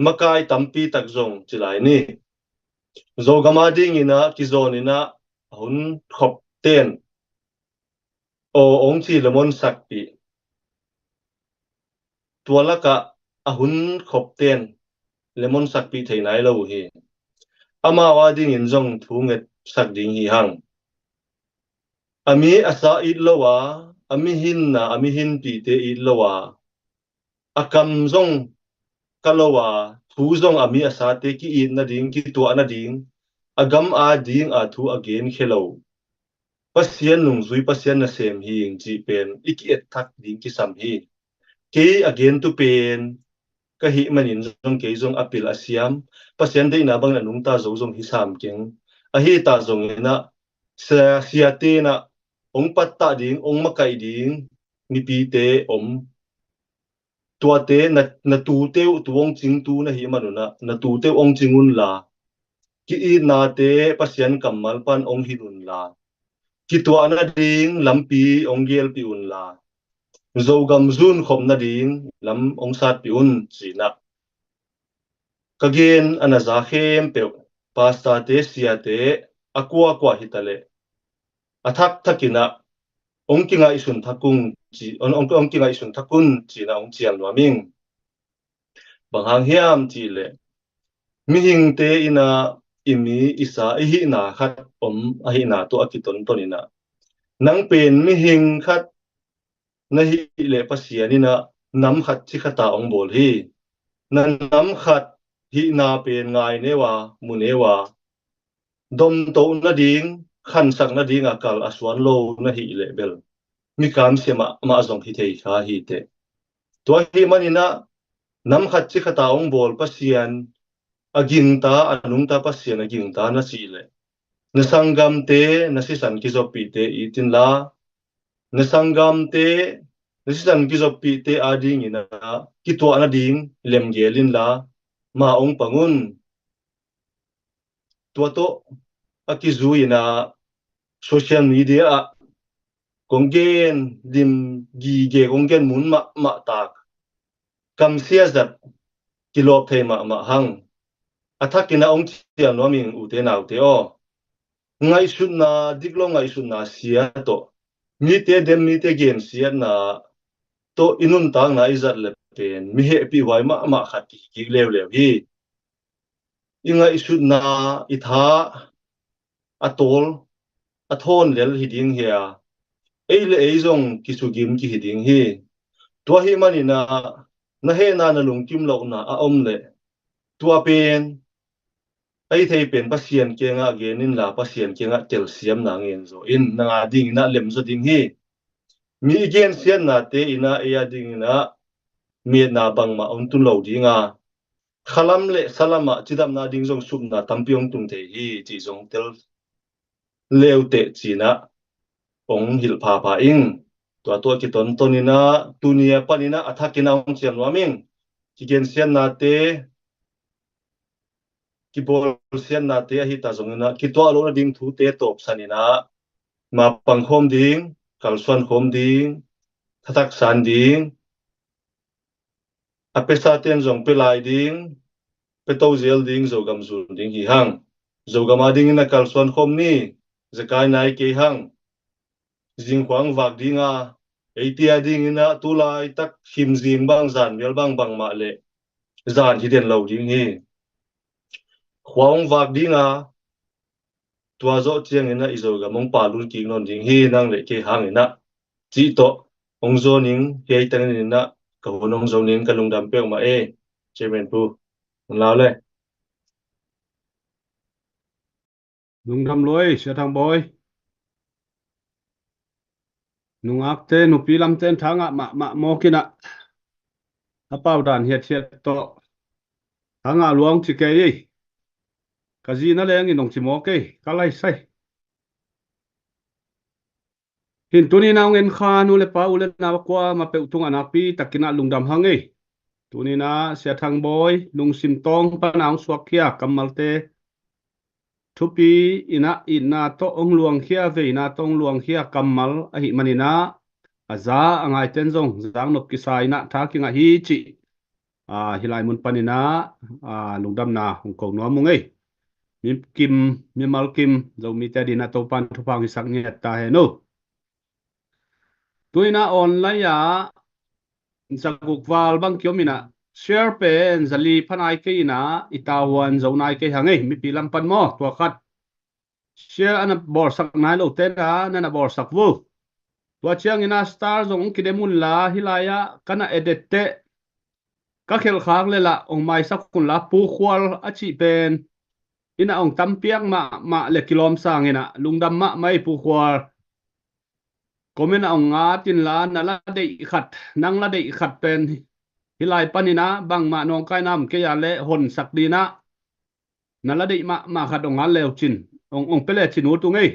makai tampi tak zong ci lai ni. Zogam a dinginah kizawninah a hun khop ten aw hong ci lemon sakpih, tua lakah a hun khop ten lemon sakpih thei nai lo uh hi. Amau a dingin zong thu ngetsak ding hi hang. A mi a sa it lo a, a mi hinna, a mi hinpihte it lo a, a kam zong ka lo a, thu zong a mi a sate ki-it nading, kituah nading, a gam a dinga thu a genkhia lo, Pasian nungzui, Pasian nasem hing cih pen i ki-et thak ding kisam hi. Kei a gentu pen ka hih manin zong kei zong a pil a siam, Pasian deihna bangin a nungta zo zong hi sam keng. Ahi ta zonginah sia, siate inah hong pattah ding, hong makaih ding mipite om. Tuate na, na tute uh tu hong cingtu na hih manunah na tute uh hong cing unla, ki-itnate Pasian kammal pan hong hilh unla, kituah nading lampi hong gelpih unla, Zogam zunkhop nading lam hong satpih un cinah ka gen a na za khempeuh, pastorte, siate, a kuakua hitaleh, a thakthak in ah hong kingaihsun thak un ci, hong, hong, hong kingaihsun thak un ci-in ah hong cial nuam ing. Bang hang hiam cih leh mihingte in ah i mi i sa i hihna khat om ahihna tawh a kitonton in ah, nang pen mihing khat na hih leh Pasian in ah nam khat ci khat a hong bawl hi. Na nam khat hihna pen ngai neu a, mu neu a, domtoh nading, khansak nading a kal a suan lo na hih leh bel mi kamsia mahmah zong hi thei kha hi teh. Tua ahih manin ah nam khat ci khat a hong bawl Pasian a gingta, a nungta Pasian a gingta na cih leh, na sanggamte, na sisan kizoppihte it inla, na sanggamte, na sisan kizoppihte adingin ah kituah nading lemgel inla, ma hong pang un. Tua tawh a kizui in ah social media ah kong gen dim gige, kong gen mun mahmah tak, kamsia zat kilawp thei mahmah hang. A thak in ah hong cial nuam ing ute naute aw. Ngaihsutna dik lo, ngaihsutna sia tawh, mite dem, mite gensiatna tawh i nuntakna i zat leh pen mi hehpihhuai mahmah khat kihi kik leuleu hi. I ngaihsutna, i tha a tawl, a thawn lel hi ding hi a, ei le ei zong kisugim kihi ding hi. Tua ahih manin ah na hehna, na lungkim lohna a om leh, tua pen a hih thei pen Pasian kiangah gen inla, Pasian kiangah telsiamna ngen zaw in, nang adingin ah lem zaw ding hi. Mi i gensiatnate in ah ei adingin ah metna bangmah hong tun lo ding a, khalam le salam ah cidamna ding zong supna tampi hong tung thei hi cih zong tel leuteh ci-in ah hong hilh phapha ing. Tua tawh kitonton in ah tuni a panin ah a thak in ah hong cial nuam ing. Kigensiatnate, kibawlsiatnate ahi ta zongin ah kituah loh nading thute tawpsan in ah ma pang khawm ding, kalsuan khawm ding, thatak san ding, a pia sa ten zong pia lai ding, pia to zel ding, Zogam zun ding hi hang. Zogam adingin a kalsuan khawm ni, zekai nai kei hang. Zingkhua hong vak ding a, eite adingin ah tulaitak khim zing bang, zan mial bang, bangmah leh zan hi den lo ding hi. Khua hong vak ding a, tua zawh ciangin ah i Zogam hong palut kik nawn ding hi, nang le kei hangin ah, cih tawh hong zawn ing. Hiai tengin ah ka hun hong zo ning, ka lungdam peuhmah e, Chairman Pu. Hun lau le. Lungdam lua e, Sia Thang Bawi. Nungakte, nupi lamte in tha ngah mahmah mawk in ah, a pau dan hiathiat tawh tha ngah lua ung ci kei e. Ka zi na leng in hong ci mawk e, ka lai sai. Hin tuni in ah hong en kha nu le pa, u le nau a kuamah peuh tungah nakpi takin ah lungdam hang e. Tuni in ah Sia Thang Bawi lungsim tawng pan a hong suakkhia kammalte, thupi in ah itna tawh hong luangkhia, veina tawh hong luangkhia kammal ahih manin ah, a za a ngaite in zong zaknop kisa in ah tha kingah hi cih, a, hih lai mun panin ah, a, lungdamna hong ko nuam ung e. Mi kim, mimal kim, Zomite adingin ah Topa'n thupha hong hisak ngiat ta hen aw. Tu in ah online ah zaguk val bang kiom in ah, share pen zali pha nai kei in ah, i tavuan zo nai kei hang e, mipi lam pan maw, tua khat. Share a na bawlsak nai lote in ah na na bawlsak vo. Tua ciangin ah star zong hong kidem un la, hih lai ah ka na edit teh, ka khelh khak leh lah hong maisak un la, Pu Khual a cih pen in ah hong tam piak mahmah leh kilawm sangin ah lungdam mahmah e, Pu Khual. Comment ah hong ngat in la, na la deih khat, nang la deih khat pen hih lai panin ah bangmah nawngkaina om kei a leh honsak dingin ah, na la deih mahmah khat hong ngat le uh cin, hong, hong pia le cin ut ung e.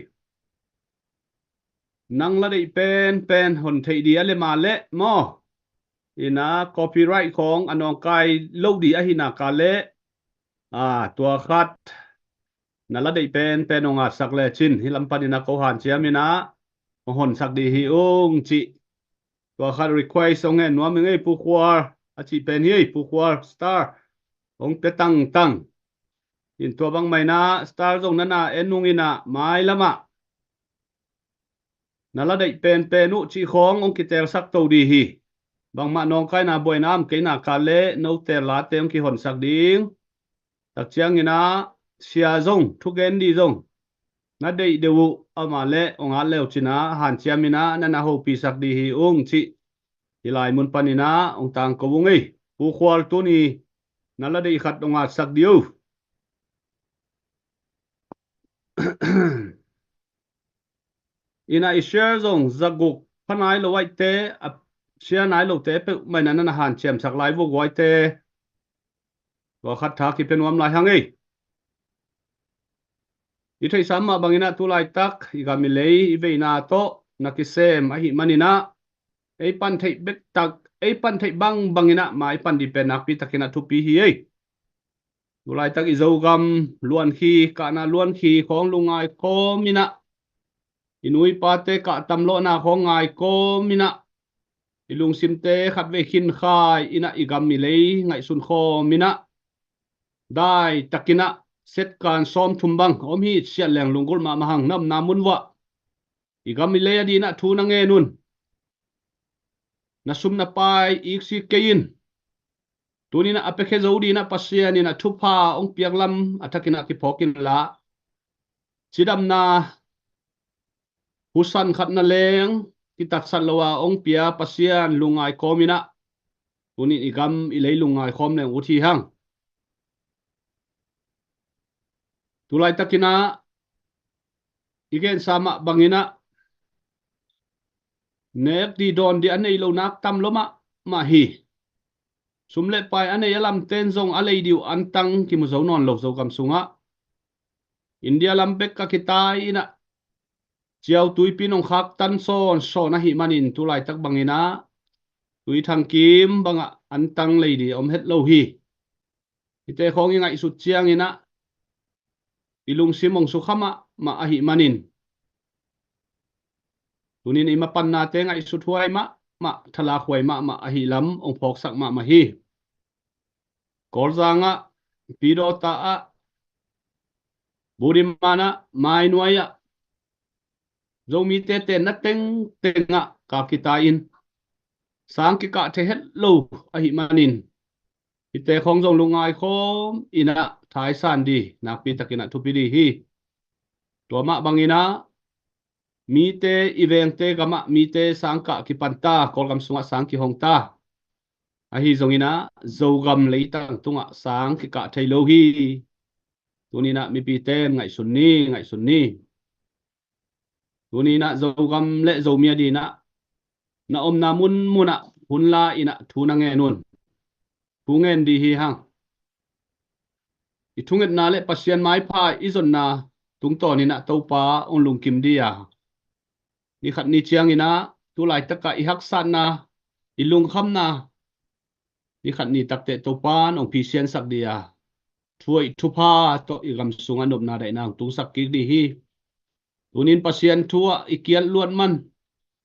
Nang la deih penpen hon theih ding a leh, ma leh maw, in ah copyright khawng a nawngkai lo ding ahih nak leh, a, tua khat na la deih penpen hong ngatsak le cin, hih lam panin ah ko hanciam in ah hong honsak ding hi ung cih, tua khat request hong ngen nuam ing e, Pu Khual a cih pen hi e, Pu Khual star hong pia tangtang. In tua bang mah in ah star zong na na en ung in ah, mailam ah na la deih penpen uh cih khawng hong kitelsak to dih hi. Bangmah nawngkaina buaina om kei nak leh note late hong kihonsak ding. Tak ciangin ah sia zong, thugen dih zong na deih deuh uh, amah leh hong at le uh cin ah hanciam in ah na na hopisak dih hi ung cih hih lai mun panin ah hong tangko ung ei. Pu Khual, tuni na la deih khat hong atsak dih uh. Ina i share zong zaguk pha nai lo ahihte, a share nai lote peuhmah in ah na na hanciamsak lai vua guaite. Tua khat tha kipia nuam lai hang ei. I theihsa mah bangin ah tu laitak i gam i lei i veina tawh na kisem ahih manin ah ei pan theih bektak, ei pan theih bangbangin ah mai pan dih pen nakpi takin ah thupi hi ei. Tu laitak i Zogam luankhi, kahna luankhi khawng lungngai khawm in ah, i nu i pate kah tam lawhna khawng ngai khawm in ah, i lungsimte khatvei khinkhai in ah i gam i lei ngaihsun khawm in ah, dai takin ah setkan sawmthum bang om hi. Siat leng lunggulh mahmah hang, na omna mun vuah i gam i lei a dingin ah thu na ngen un. Na sum na pai iksik kei in. Tuni in ah a piakhia zo dingin ah Pasian in ah thupha hong piak lam a thakin ah kiphawk inla, cidamna husan khat na leng kitaksat lo a hong pia Pasian lungngai khawm in ah, tuni in i gam i lei lungngai khawm leng ut hi hang. Tu laitakin ah i gensa mah bangin ah nek dih dawn dih a nei lo nak tam lua mahmah hi. Sum le pai a nei a lamten zong a lei dih uh antang kimu zo nawn lo Zogam sungah. India lam bek ka kitai in ah ciau tuipi nong khaktan sawnsawn ahih manin tu laitak bangin ah tui thangkim bangah antang lei dih om het lo hi. Hihte khawng i ngaihsut ciangin ah i lungsim hong sukha mahmah ahih manin, tuni in i mapannate ngaihsut huai mahmah, thalak huai mahmah ahih lam hong phawksak mahmah hi. Kawlzang ah, Pidawta ah, Budiman ah, Mainuai ah, Zomite tenna tengteng ah ka kitai in, sang kikah thei het lo ahih manin, hihte khawng zong lungngai khawm in ah thaisan dih nakpi takin ah thupi dih hi. Tua mah bangin ah mite, i vengte gamah mite sang kah kipan ta, Kawlgam sungah sang kihong ta. Ahi zongin ah Zogam leitang tungah sang kikah thei lo hi. Tuni in ah mipite in ngaihsun ni, ngaihsun ni. Tuni in ah Zogam le Zomi a dingin ah na omna munmun ah hun la in ah thu na ngen un. Thu ngen dih hi hang. I thungetna le Pasian maipha i zonna tungtawnin ah Topa hong lungkim dih a, ni khat ni ciangin ah tu laitak ah i haksatna, i lungkhamna, ni khat ni takteh Topa in hong phisiansak dih a, thu hoih thupha tawh i gam sungah nopna daihna hong tungsak kik dih hi. Tuni in Pasian thu ah i kiat luat man,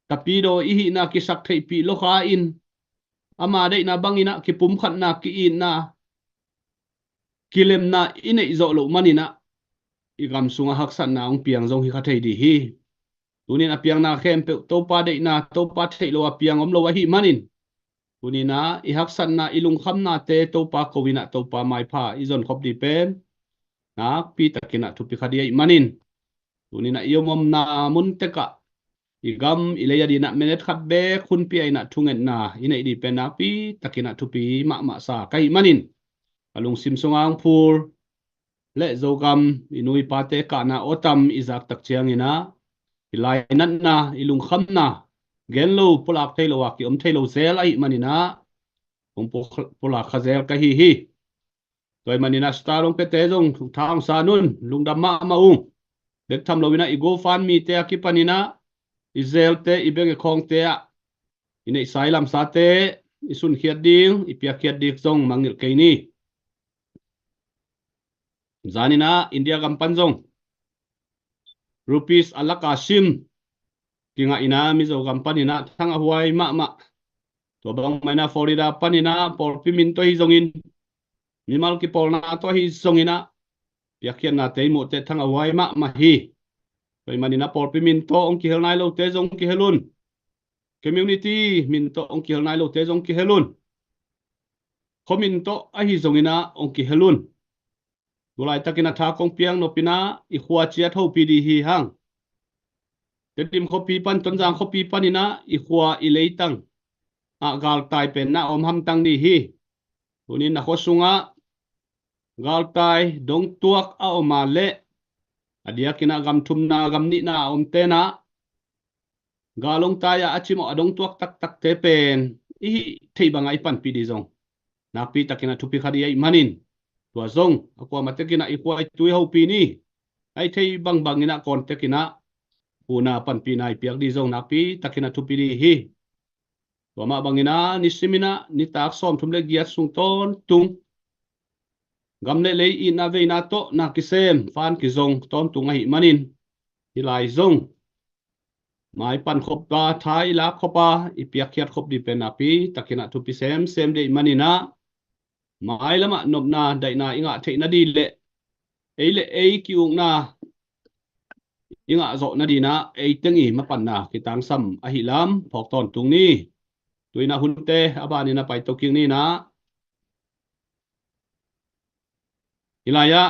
Tapidaw i hihna kisak theihpih lo kha in, ama deihna bangin ah kipumkhatna, ki-itna, kilemna i neih zawh loh manin ah i gam sungah haksatna hong piang zong hi kha thei dih hi. Tuni in a piangna khempeuh Topa deihna, Topa theih lo a piang om lo ahih manin, tuni in ah i haksatna, i lungkhamnate Topa ko in ah Topa maipha i zonkhop dih pen nakpi takin ah thupi kha dih ahih manin, tuni in ah i om omna mun tek ah i gam i lei a dingin ah minute khat bek hun pia in ah thungetna i neih dih pen nakpi takin ah thupi mahmah sa ka hih manin, ka lungsim sungah hong phul le Zogam i nu i pate kahna aw tam i zak tak ciangin ah i lainatna, i lungkhamna gen lo, pulak thei lo a kiom thei lo zel ahih manin ah hong pu-, pulak kha zel ka hi hi. Tua ahih manin ah star hong piate zong tha hong san un, lungdam mahmah ung. Bek tham lo in ah i GoFundMe te a kipanin ah i zelte, i bank account te ah i neihsa i lamsate i sunkhiat ding, i piakkhiat ding zong mangngilh kei ni. Zan in ah India gam pan zong rupees a lak a sim kingah in ah Mizo gam panin ah thangah huai mahmah. Tua bangmah in ah Florida panin ah pawlpi min tawh hi zongin, mimal kipawlna tawh hi zongin ah piakkhiatnate i muh teh thangah huai mahmah hi. Tua ahih manin ah pawlpi min tawh hong kihel nai lote zong kihel un. Community min tawh hong kihel nai lote zong kihel un. Khuamin tawh ahi zongin ah hong kihel un. Tulaitakin a tha kong piak nopin ah i khua ciat hopih dih hi hang. Tedim khuapi pan Tonzang khuapi panin ah i khua i leitang ah galtai pen na om hamtang dih hi. Tunin na khua sungah galtai dongtuak a om a leh a diakin ah gam thumna gam nihna a om tenah gal hong tai a a cimawh a dongtuak taktakte pen i hih theih bangah i panpih dih zong nakpi takin ah thupi kha dih ahih manin, tua zong a kuamah tekin ah i khua i tui hopih ni. A i theih bangbangin ah kawn tekin ah huhna panpihna i piak dih zong nakpi takin ah thupi dih hi. Tua mah bangin ah nisimin ah nitak sawmthum le giat sung tawntung gam le lei itna veina tawh na kisem fan kizong tawntung ahih manin, hih lai zong mai pan khop a, tha i lak khop a, i piakkhiat khop dih pen nakpi takin ah thupi semsem dih ahih manin ah mai lamah nopna daihna i ngah theih nadih le ei le ei ki-ukna i ngah zawh nadih in ah ei teng i mapanna kitangsam ahih lam phawk tawntung ni. Tuin ah hunte a banin ah paito kik ni in ah, hih lai-ah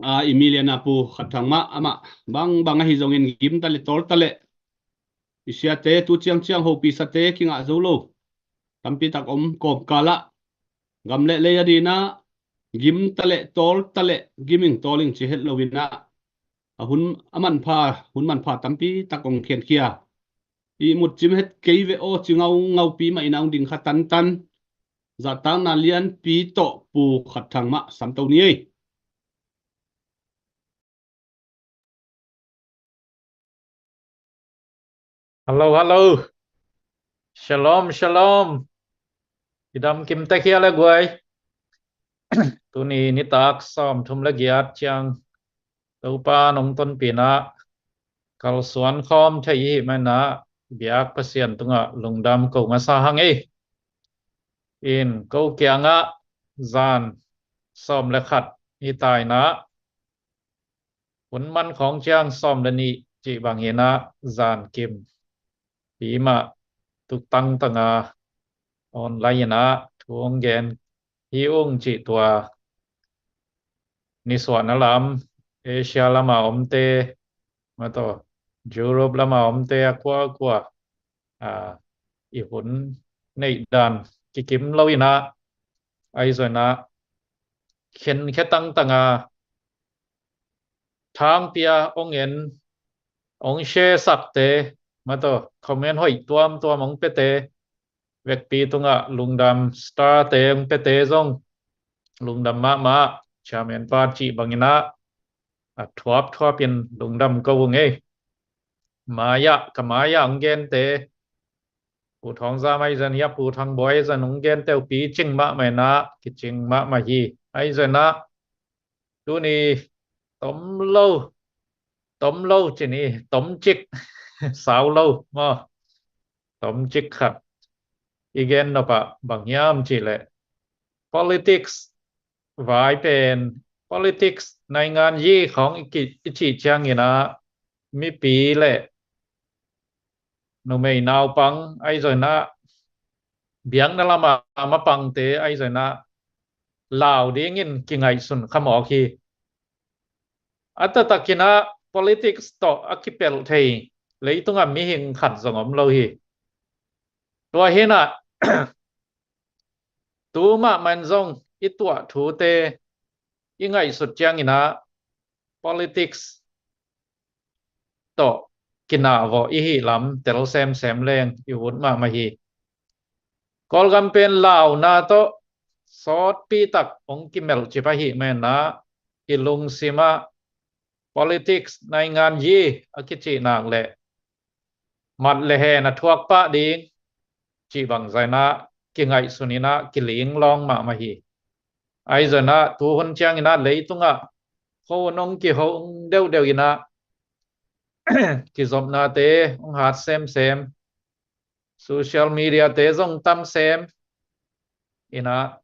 a, i milian a Pu Khat Thang mah amah bangbang ahi zongin gim ta le tawl ta le i siate tu ciangciang hopihtsate kingah zo lo tampi tak om kawmkal ah gam le lei a dih in ah gim ta le tawl ta le gim ing tawl ing ci het loin ah a hun a manpha, hun manpha tampi tak hong khenkhia. I mut cim het kei ve aw ci ngaungaupi mah in ah hong ding kha tantan. Zahtakna lianpi tawh Pu Khat Thang mah samto ni ei. Hallo, hallo. Shalom, shalom. I dam kim tek hia le guai? Tuni nitak sawmthum le giat ciang Topa nong tonpih in ah kalsuan khawm thei i hih manin ah biak Pasian tungah lungdam ko masa hang ei. In ko kiangah zan sawm le khat hi ta in ah hun man khawng ciang sawm le nih cih bang hi in ah zan kim pi mah tuk tangtang a online in ah thu hong gen hi ung cih tua nisuahna lam Asia lam a omte, mah tawh Europe lam a omte a kuakua, a, i hun neih dan kikim lo in ah, ahi zongin ah khenkhia tangtang a thangpi a hong en, hong share sakte, mah tawh comment hoih tuamtuam hong piate, vekpi tungah lungdam, star-te hong piate zong lungdam mahmah. Chairman pa cih bangin ah a thuapthuap in lungdam ko ung ei. Mai-ah, ka mai-ah hong gente, Pu Thawng Zam ahi zongin ah, Pu Thang Bawi ahi zongin hong gente uh picing mahmah in ah, kicing mahmah hi. Ahi zongin ah tuni tom lo, tom lo ci ni, tomcik, sau lo maw, tomcik khat i gen nop ah bang hiam cih leh politics vai pen, politics naingan yi khawng i ki-, i cih ciangin ah mipi le numei naupang ahi zongin ah biakna lam a mapangte ahi zongin ah lau dingin kingaihsun kha mawk hi. A taktakin ah politics tawh a kipelh thei leitungah mihing khat zong om lo hi. Tua hi in ah tu mahmah in zong i tuah thute i ngaihsut ciangin ah politics tawh kinah vawh i hih lam tel semsem leng i ut mahmah hi. Kawlgam pen launa tawh sawtpi tak hong kimelh cip ahih manin ah i lungsim ah politics naingan yi a kicih nak leh mat le hen a thuak pah ding cih bangzah in ah kingaihsun in ah kiling lawng mahmah hi. Ahi zongin ah tuhun ciangin ah leitungah khuahun hong kihong deuhdeuh in ah kizopnate hong hat semsem, social media-te zong tam sem in ah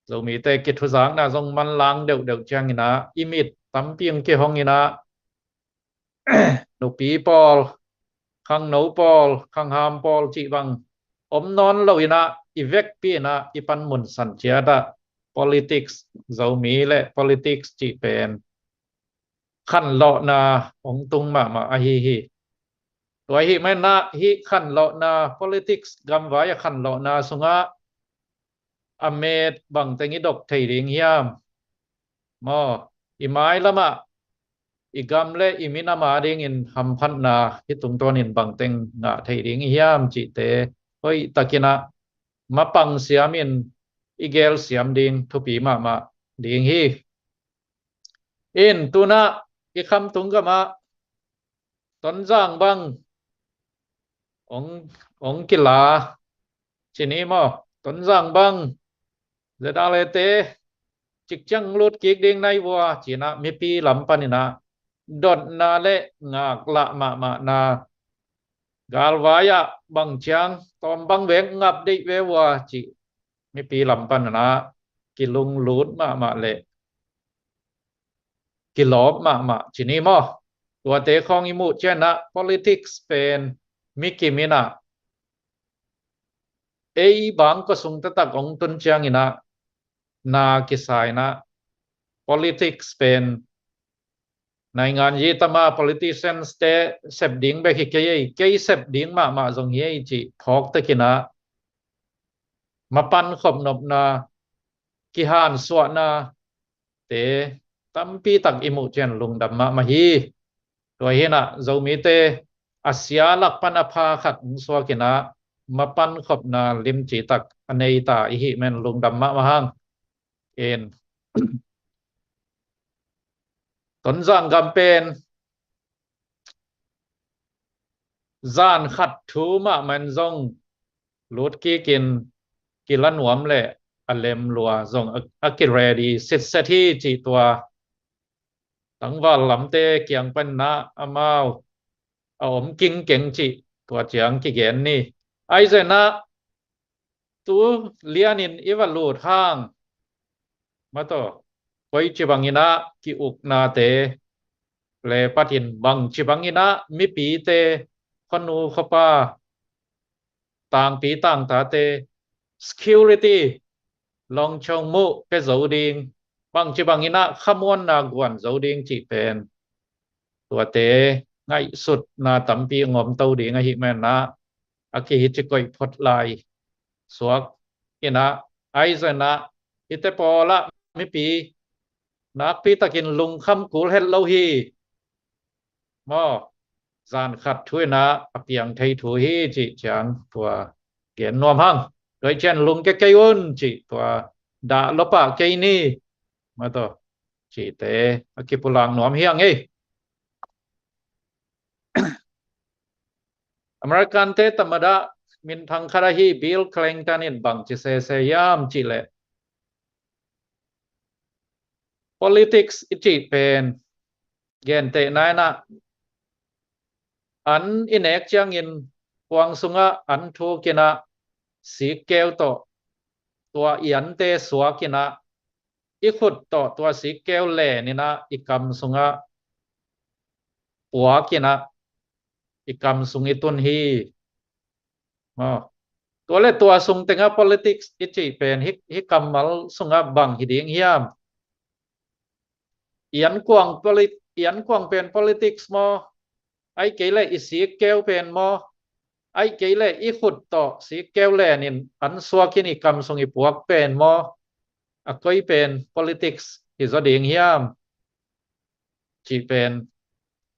Zomite kithuzakna zong manlang deuhdeuh ciangin ah i mit tampi hong kihong in ah, nupi pawl, khangno pawl, khangham pawl cih bang om nawn lo in ah, i vekpi in ah i panmun san ciat ah politics, Zomi le politics cih pen khanlawhna hong tung mahmah ahi hi. Tua ahih manin ah hih khanlawhna, politics gamvai a khanlawhna sungah a met bangteng i dok thei ding hiam? Maw, i mailam ah i gam le i minam adingin hamphatna hih tungtawnin bangteng ngah thei ding i hiam cihte hoihtakin ah mapang siamin i gel siam ding thupi mahmah ding hi. In tu-in ah i khamtung gam ah Tonzang bang hong, hong kila ci ni maw? Tonzang bang ZRA te cikciang lut kik ding nai vua ci-in ah mipi lam panin ah dotna le ngaklah mahmahna, galvai ah bang ciang tawm bang veng ngap deih ve vua cih mipi lam panin ah kilunglut mahmah le kilawp mahmah ci ni maw? Tuate khawng i muh ciangin ah politics pen mi kim in ah ei bang kua sung taktak hong tun ciangin ah na kisa in ah politics pen naingan yi tama politicians te sep ding bek hi kei ei, kei sep ding mahmah zong hi ei cih phawk takin ah mapan khop nopna, kihansuahna te tampi tak i muh ciang lungdam mahmah hi. Tua hi in ah Zomite a sia lak pan a pha khat hong suak in ah mapan khopna limci tak a nei ta i hih manin lungdam mahmah hang. In Tonzang gam pen zan khat thu mahmah in zong lut kik in kila nuam le a lem lua zong a, a ki ready sitset hi cih tua tangval lamte kiang panin ah amau a om kingkeng cih tua ciang kigen ni. Ahi zongin ah tu lianin i va lut hang, maw, tua koici bangin ah ki-uknate le patin bangci bangin ah mipite, khuanu khuapa, tangpi tangtate security lawngchong muh pia zo ding, bangci bangin ah khamuanna guan zo ding cih pen tuate ngaihsutna tampi ngawmto ding ahih manin ah a kihici koih phot lai suak in ah, ahi zongin ah hihte pawl ah mipi nakpi takin lungkham kul het lo hi. Maw, zan khat thu in ah a piang thei thu hi cih ciang tua gen nuam hang. Tua ciang lungkia kei un cih tua dah lo pah kei ni, maw, tua cihte a kipulak nuam hi hang ei. American te tamada minthang khat ahi Bill Clinton in bang ci sese hiam cih leh, politics i cih pen gentehna in ah an i nek ciangin kuang sungah an thuk in ah sikkeu tawh tua i ante suak in ah i khut tawh tua sikkeu len in ah i kam sungah puak in ah i kam sung i tun hi. Maw, tua le tua sung tengah politics i cih pen hih, hih kammal sungah bang hi ding hiam? I ankuang polit-, i ankuang pen politics maw? Ahih kei leh i sikkeu pen maw? Ahih kei leh i khut tawh sikkeu len in an suak in i kam sung i puak pen maw? A koi pen politics hi zaw ding hiam? Cih pen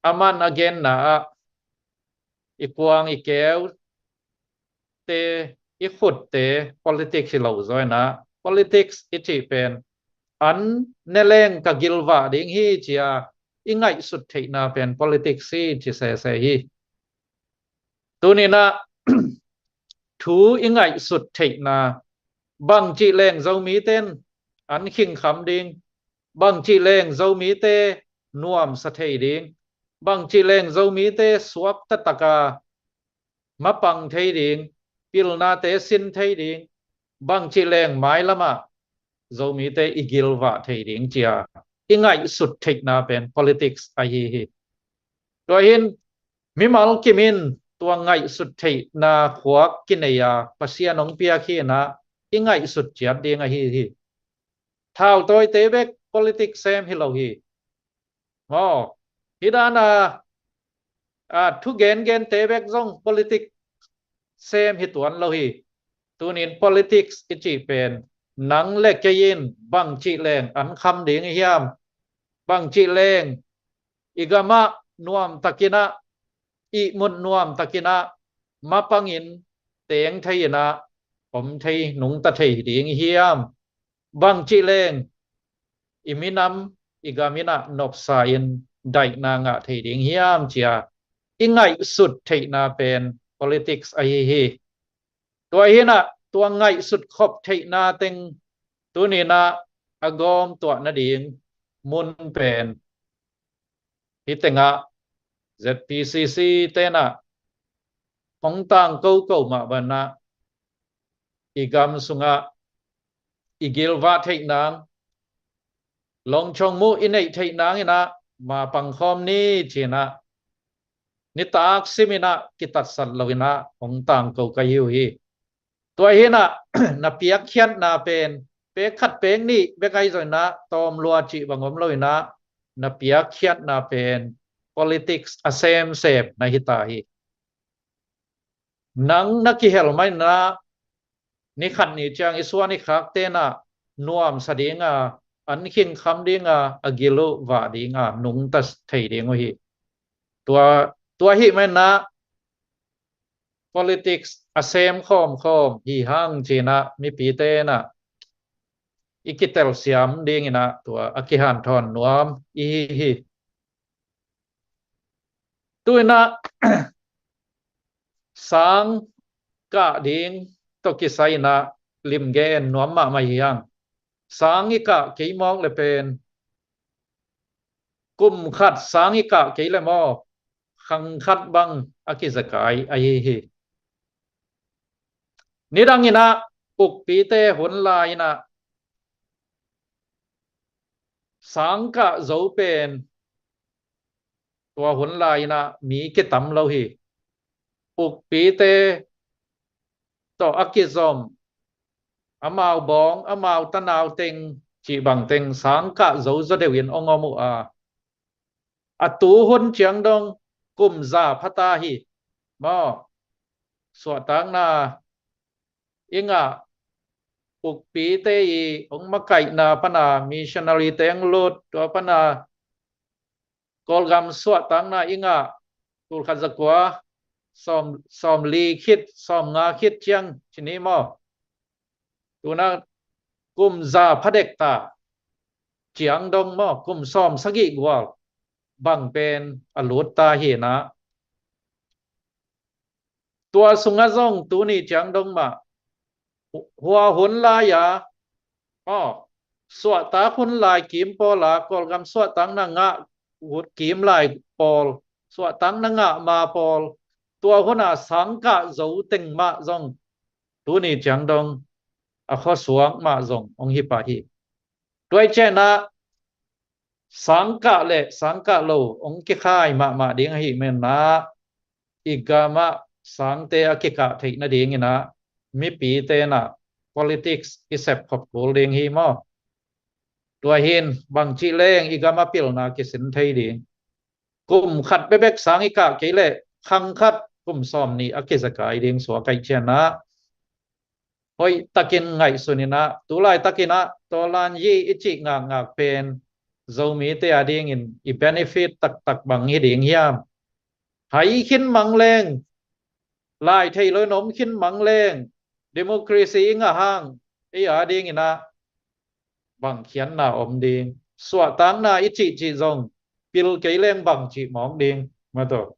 aman a genna ah i kuang i keute, i khutte politics hi lo zaw in ah, politics i cih pen an ne leng ka gilvah ding hi ci-a i ngaihsut theihna pen politics hi ci sese hi. Tuni-in ah thu i ngaihsut theihna, bangci leng Zomite in an khingkham ding, bangci leng Zomite nuamsa thei ding, bangci leng Zomite suak taktak a mapang thei ding, pilnate sin thei ding, bangci leng mailam ah Zomite i gilvah thei ding ci-a i ngaihsut theihna pen politics ahi hi. Tua hin mimal kim in tua ngaihsut theihna khuak kinei a Pasian hong piak hi inah i ngaihsut ciat ding ahi hi. Thautawite bek politics sem hi lo hi. Maw, hi dana a, thu gengente bek zong politics sem hi tuan lo hi. Tunin politics i cih pen nang le kei in bangcih leng an kham ding i hiam? Bangcih leng i gamah nuamtakinah, ihmut nuamtakinah mapangin teng thei inah om thei, nungta thei ding i hiam? Bangcih leng i minam, i gam inah nopsa in daihna ngah thei ding hiam cia i ngaihsut theihna pen politics ahi hi. Tua hinah tua ngaihsut khop theihna teng tuninah a gawm tuah nading mun pen hi tengah Z P C C tenah hong tang koko mah banah i gam sungah i gilvah theih nang, longchong muh i neih theih nang inah ma pangkhawm ni cinah nitak sim inah kitatsat lo inah hong tang ko ka hi uh hi. Tua hinah na piakkhiatna pen pek khat pek nih bek ahi zong inah tawm lua cih bang om lo inah na piakkhiatna pen politics a semsem na hita hi. Nang na kihel mah inah ni khat ni ciang i suan i khak tenah nuamsa dinga, an khingkham dinga, a gil uh vah dinga nungta thei ding uh hi. Tua, tua hi mah inah politics a sem khawmkhawm hi hang cinah mipi tenah i kitelsiam dinginah tua a kihanthawn nuam i hi hi. Tuinah sang kah ding tawh kisai inah limgen nuam mahmah hi hang. Sang i kah kei mawk le pen kum khat sang i kah kei le maw, khang khat bang a kizakai ahi hi. Nidang inah ukpite hun lai inah sang kah zo pen tua hun lai inah mi kitam lo hi. Ukpite tawh a kizom, amau bawng, amau tanau teng cih bang teng sang kah zo zaw deuh in ong om uh a, a tu hun ciang dong kum za phata hi. Maw, suahtakna i ngah ukpite i ong makaihna pana missionary te ong lut, tua pana Kawlgam suahtakna i ngah tulkhat zakua sawm, sawm li khit, sawm nga khit ciang cini maw? Tuna kum za phadek ta ciang dong maw, kum sawm sagih gual bang pen a lut ta hi inah. Tua sungah zong tuni ciang dong mah hua hun lai-a, aw, suahtak hun lai kim pawl a, Kawlgam suahtakna ngah kim lai pawl, suahtakna ngah ma pawl, tua huna sangkah zo teng mah zong tuni ciang dong a khuasuak mah zong hong hi pah hi. Tua i cianah sangkah le sangkah lo hong kikhai mahmah ding ahi menah i gamah sangte a kikah theih nadinginah mipi tenah politics i sepkhop kul ding hi maw? Tua hin bangcih leng i gamah pilna kisin thei ding. Kum khat bebek sang i kah kei leh khang khat kum sawm nih a kizakai ding suak aih cianah hoih takin ngaihsun inah, tu laitakinah tawlan yi i cih ngakngak pen Zomite a dingin i benefit taktak bang hi ding hiam? Hai khin mang leng, lai thei lo in om khin mang leng, democracy i ngah hang ei a dinginah bang khiatna om ding? Suahtakna i cihcih zong pil kei leng bang cih mawk ding? Mataw,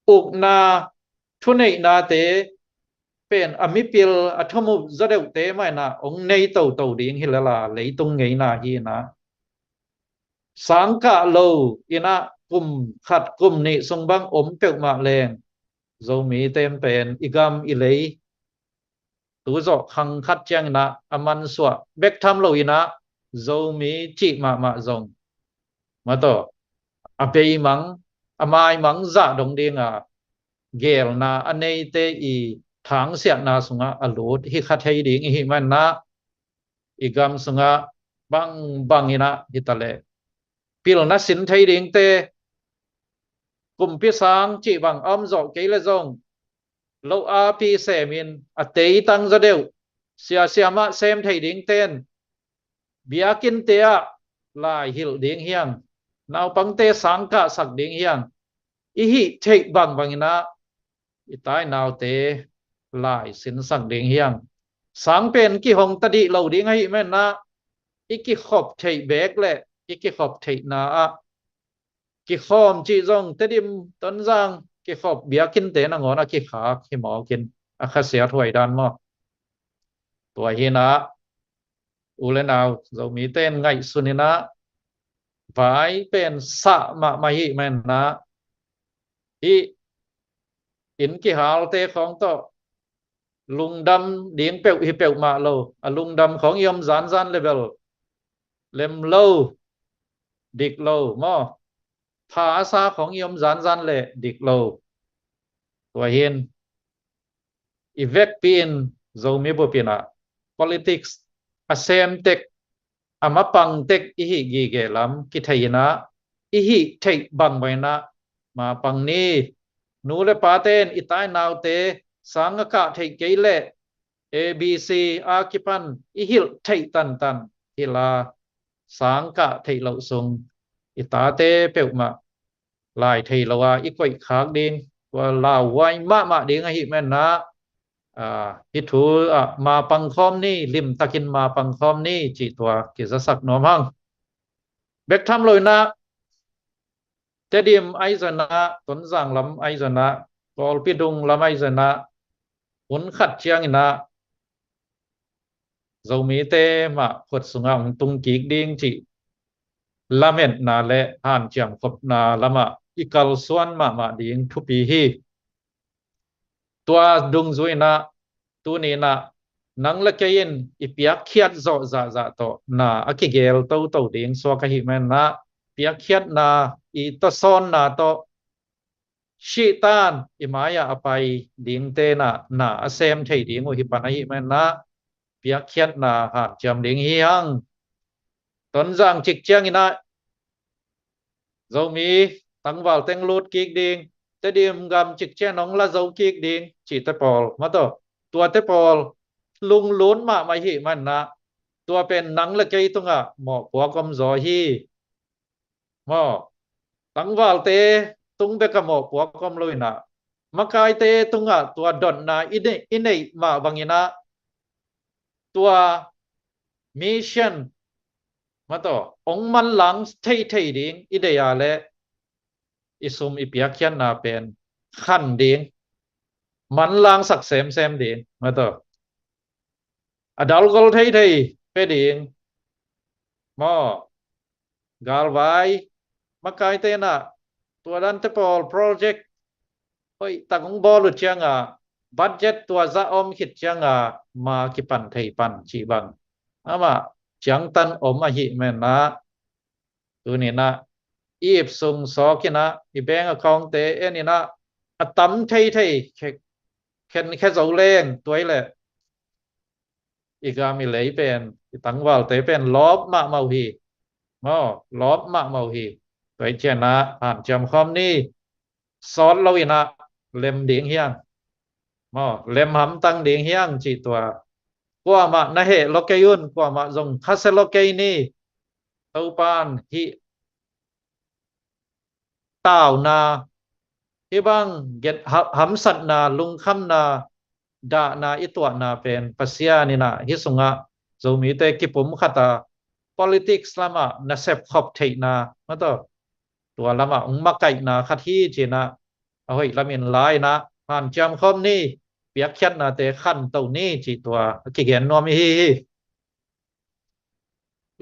ukna thuneihnate pen a mipil a thumuh zaw deuhte mah inah hong nei toto ding hi lel a, leitung ngeina hi inah sangkah lo inah kum khat kum nih sung bang om peuhmah leng Zomite pen i gam i lei tu zawh khang khat cianginah a mansuah bek tham lo inah Zomi cih mahmah zong, mataw, a beimang, a maimang zah dong dinga gelna a neite i thangsiatna sungah a lut hi kha thei ding i hih manah, i gam sungah bangbang inah hitaleh pilna sin thei dingte, kumpi sang cih bang a om zawh kei le zong, lo api semin a teitang zaw deuh, siasia mah sem thei dingten, biakinnte ah lai hilh ding hiang, naupangte sang kahsak ding hiang, i hih theih bangbang inah i tainaute lai sinsak ding hiang. Sang pen kihong ta dih lo ding ahih manah, i kikhop theih beek le i kikhop theihna ah kikhawm cih zong Tedim, Tonzang kikhop biakinnte nangawn a kikhak hi mawkin a khasiat huai dan maw? Tua hinah u le nau Zomite in ngaihsun inah vai pen sah mahmah hih manah, hih inn kihalte khawng tawh lungdam ding peuh hi peuhmah lo, a lungdam khawng i om zanzan le bel lem lo, dik lo maw? Pha a sa khawng i om zanzan le dik lo. Tua hin i vekpi in Zomi bup inah politics a sem tek, a mapang tek i hih gige lam kithei inah, i hih theih bangbang inah mapang ni. Nu le pate in i tainaute sang a kah theih kei leh A B C a kipan i hilh theih tantan hi la, sang kah theih loh sung i tate peuhmah lai thei lo a i koih khak ding, tua lauhuai mahmah ding ahih manah, ah, hih thu ah mapang khawm ni, limtakin mapang khawm ni cih tua kizasak nuam hang. Bek tham lo inah Tedim ahi zongin ah, Tonzang lam ahi zongin ah, Kawlpi dung lam ahi zongin ah, hun khat ciangin ah Zomite mah khuat sungah hong tung kik ding cih lametna le hanciam khopna lamah i kalsuan mahmah ding thupi hi. Tua dungzui inah tuni inah nang le kei in i piakkhiat zawh zahzah tawh na a kigel toto ding suak ahih manah, piakkhiatna i tawsawnna tawh sihtan i mai-ah a pai dingte na, na a sem thei ding uh hi pan ahih manah, piakkhiatna hanciam ding hi hang. Tonzang cik ciangin ah Zomi tangval teng lut kik ding, Tedim gam cik ciang hong la zo kik ding cihte pawl, mataw, tuate pawl lunglut mahmah ahih manah, tua pen nang le kei tungah mawhpuak om zaw hi. Maw, tangvalte tung bek a mawhpuak om lo inah, makaite tungah tua dotna i neih, i neih mah bangin ah tua mission, mataw, hong manlang theithei ding i deih a leh i sum i piakkhiatna pen khan ding, manlangsak semsem ding, mataw, a dalgol theithei pia ding. Maw, galvai makaite inah tua dante pawl project hoih tak hong bawl uh ciangah, budget tua zah om khit ciangah ma kipan thei pan cih bang amah ciangtan om ahih manah, tuni inah i ip sung sawk inah i bank account-te en inah a tam theithei khe, khenkhia zo leng, tua hi leh i gam i lei pen, i tangvalte pen lawp mahmah uh hi. Maw, lawp mahmah uh hi. Tua hi ciangin ah hanciam khawm ni. Sawt lo inah lem ding hiang. Maw, lem hamtang ding hiang cih tua. Kuamah na heh lo kei un, kuamah zong khasia lo kei ni. Topan hih tauna, hih bang get ha-, hamsatna, lungkhamna, dahna i tuahna pen Pasian inah hih sungah Zomite kipum khat a, politics lamah nasep khop theihna, mataw, tua lamah hong makaihna khat hi ci-in ah, a hoih lamin la inah hanciam khawm ni, piakkhiatnate khanto ni cih tua a kigen nuam i hi hi.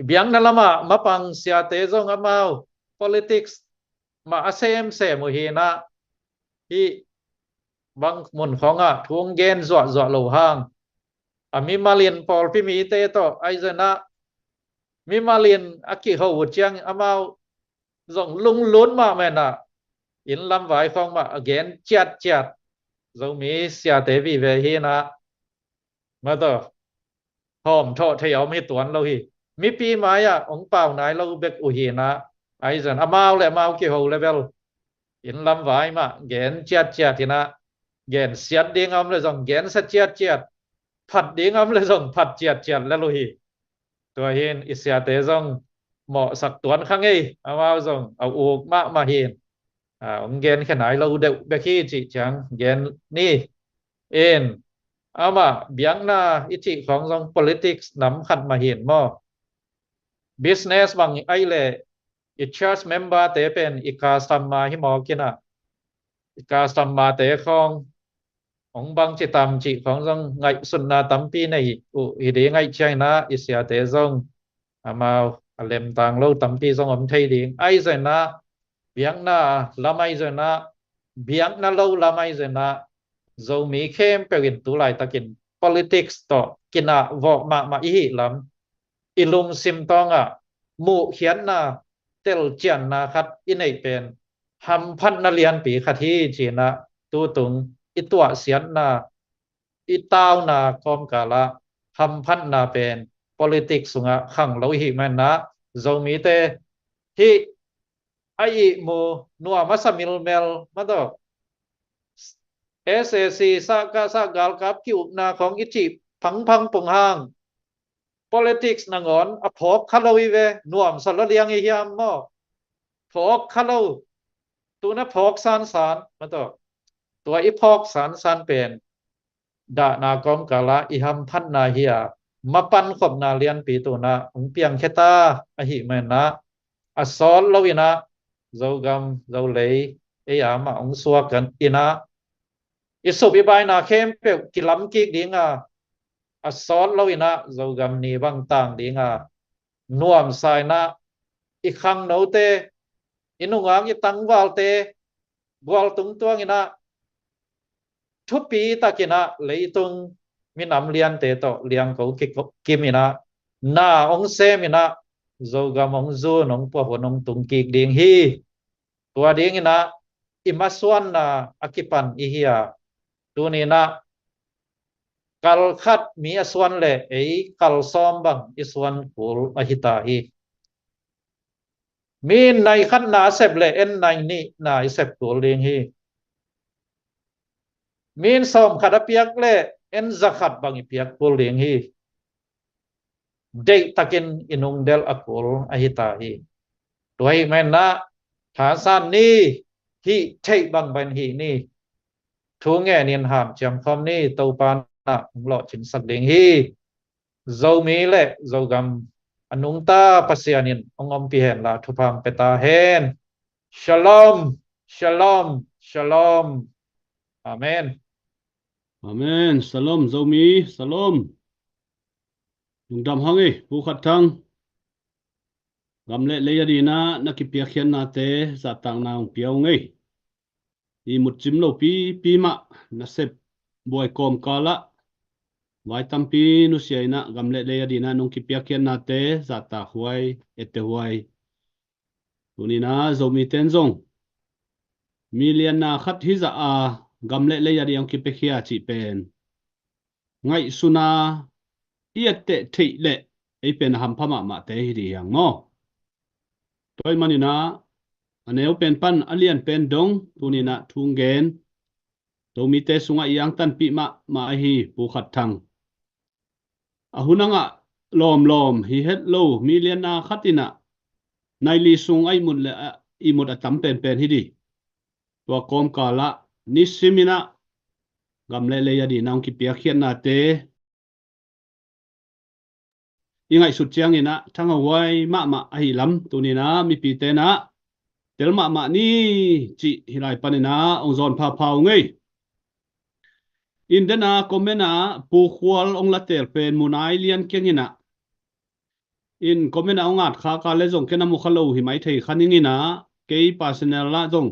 I biakna lamah mapang siate zong amau politics mah a semsem uh hi inah, hih bang mun khawngah thu hong gen zuahzuah lo hang, a mimalin pawlpi mite tawh ahi zongin ah Mimal in a kiho uh ciang amau zong lunglut mahmah inah, inn lamvai khawng mah a gen ciatciat. Zomi siate vive hi inah, mataw, hawm thawh thei a om hi tuan lo hi. Mipi mai-ah hong pau nai lo bek uh hi inah, ahi zong amau le amau kiho le bel inn lamvai mah gen ciatciat inah, gen siat ding a om le zong gen sa ciatciat, phat ding a om le zong phat ciatciat le lo hi. Tua hin i siate zong mawhsak tuan kha ngei, amau zong a uk mahmah hin, a, hong gen khe nai lo deuh bek hi cih ciang gen ni. In, amah biakna i cih khawng zong politics nam khat mah hin maw? Business bang ahi leh i church member te pen i customer hi mawk inah, i customer te khawng hong bangci tam cih khawng zong ngaihsutna tampi nei uh hi ding ahih ciang inah, i siate zong amau a lemtang lo tampi zong om thei ding. Ahi zong inah, biakna lam ahi zong inah, biakna lo lam ahi zong inah, Zomi khempeuh in tu laitakin politics tawh kinah vawh mahmah i hih lam, i lungsim tawngah muhkhiatna, telcianna khat i neih pen hamphatna lianpi khat hi ci inah, tutung i tuahsiatna, i tauna kawmkalah hamphatna pen politics sungah khang lo i hih man inah, Zomite hih a ihmu nuam a sa milmel, mataw, S A C sahkah sah galkap ki-ukna khawng i cih phangphang pung hang, politics nangawn a phawk kha lo hi ve, nuamsa lua liang i hiam maw? Phawk kha lo. Tu-in a phawk sansan, mataw, tua i phawk sansan pen dahna kawmkalah i hamphatna hi a, mapan khopna lianpi tu-in a hong piangkhia ta ahih man inah, a sawt lo inah Zogam Zolei ei a mah hong suak inah, i sup i baina khempeuh kilam kik ding a, a sawt lo inah Zogam ni bang tang ding a, nuamsa inah i khangnote, i nungak i tangvalte gualtung tuang inah, thupi tak inah leitung minam liante tawh liangko kikim inah, na hong sem inah, Zogam hong zun, hong puah hun hong tung kik ding hi. Tua ding inah i masuanna a kipan i hi a, tuni inah kal khat mi a suan leh ei kal sawm bang i suan kul ahi ta hi. Mi in nai khat na a sep leh en nai nih na i sep kul ding hi. Mi in sawm khat a piak leh en za khat bang i piak kul ding hi. Deihtakin i nungdelh a kul ahi ta hi. Tua ahih man inah thasan ni, hih theih bangbang hih ni. Thu ngenin hanciam khawm ni, Topa in hong lawhcinsak ding hi. Zomi le Zogam a nungta Pasian in hong ompih hen la, thupha hong pia ta hen. Shalom, shalom, shalom. Amen. Amen. Shalom, Zomi, shalom. Lungdam hang ei, Pu Khat Thang. Gam le lei a dingin ah na kipiakkhiatnate zahtakna hong pia ung ei. Ihmut cim lopi pi mah nasep buai kawmkal ah vai tampi nusia in ah gam le lei a dingin ah nong kipiakkhiatnate zahtak huai, etteh huai. Tuni in ah Zomite in zong mi lianna khat hi zah a gam le lei a dingin hong kipiakhia cih pen ngaihsun a i etteh theih leh ei pen a hampha mahmahte hi ding hi hang maw? Tua ahih manin ah a neu pen pan a lian pen dong tuni in ah thu hong gen Zomite sungah i angtanpih mahmah ahi Pu Khat Thang. A hun a ngah lawmlawm hi het lo mi lianna khat in ah nai li sung a ihmut le a ihmut a tam penpen hi ding. Tua kawmkal ah nisim in ah gam le lei a dingin ah hong kipiakkhiatnate i ngaihsut ciangin ah thangah huai mahmah ahi lam tuni in ah mipite in ah tel mahmah ni cih hih lai panin ah hong zawn phapha ung ei. In den a comment ah Pu Khual hong la teel pen Munai Lian Kiang in ah, in comment ah hong at khak a le zong ken a mu kha lo hi mai thei kha ning in ah, kei personal ah zong,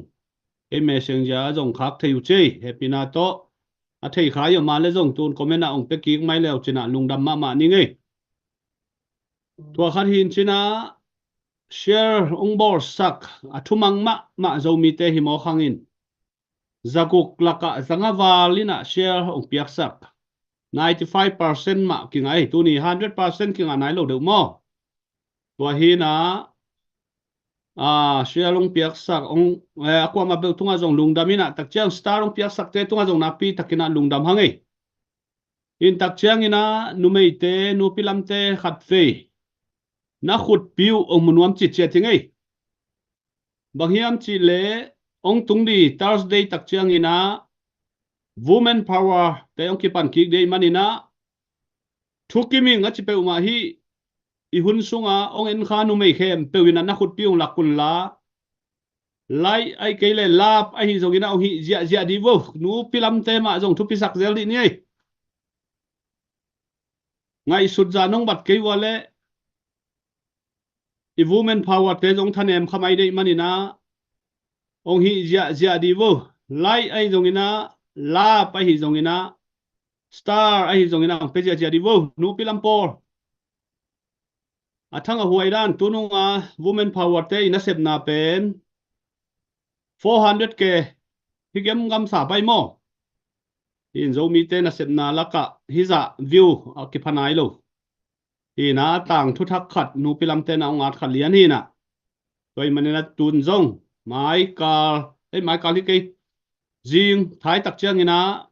kei messenger ah zong khak thei uh cei, hehpihna tawh a thei kha i om a le zong tun comment ah hong pia kik mai le uh cin ah lungdam mahmah ning ei. Tua khat hi in cin ah share hong bawlsak a thumang mahmah Zomite hi mawk hangin, zaguk lakah zanga val in ah share hong piaksak ninety five percent mah kingah hi. Tuni hundred percent kingah nai lo deuh maw? Tua hi in ah, ah, share hong piaksak hong, eh, a kuamah beuh tungah zong lungdam in ah, tak ciang star hong piaksakte tungah zong nakpi takin ah lungdam hang ei. In tak ciangin ah numeite, nupi lamte khatvei na khutpi uh hong mu nuam citciat hi ngei. Bang hiam cih leh hong tung di Thursday tak ciangin ah women power te hong kipan kik dih ahih manin ah, thukim ing a ci peuhmah hi. I hun sungah hong en kha numei khempeuh in ah na khutpi hong lak un la, like ahih kei leh lap ahi zongin ah hong hih ziahziah dih vo. Nupi lamte mah zong thupisak zel dih ni ei. Ngaihsut zah nong bat kei ua leh i women power te zong thanem kha mai dih ahih manin ah hong hih ziahziah dih vo. Like ahi zongin ah, lap ahi zongin ah, star ahi zongin ah hong pia ziahziah dih vo. Nupi lam pawl, a thang a huai dan, tunung a women power te i nasepna pen four hundred K hi gemgam sa pai maw? Hi in Zomite nasepna lakah hih zah view a kipha nai lo. Hi in ah tangthu thak khat nupi lamte na hong at kha lian hi in ah. Tua ahih manin ah tun zong maikal, ei, maikal hi kei, zing thai tak ciangin ah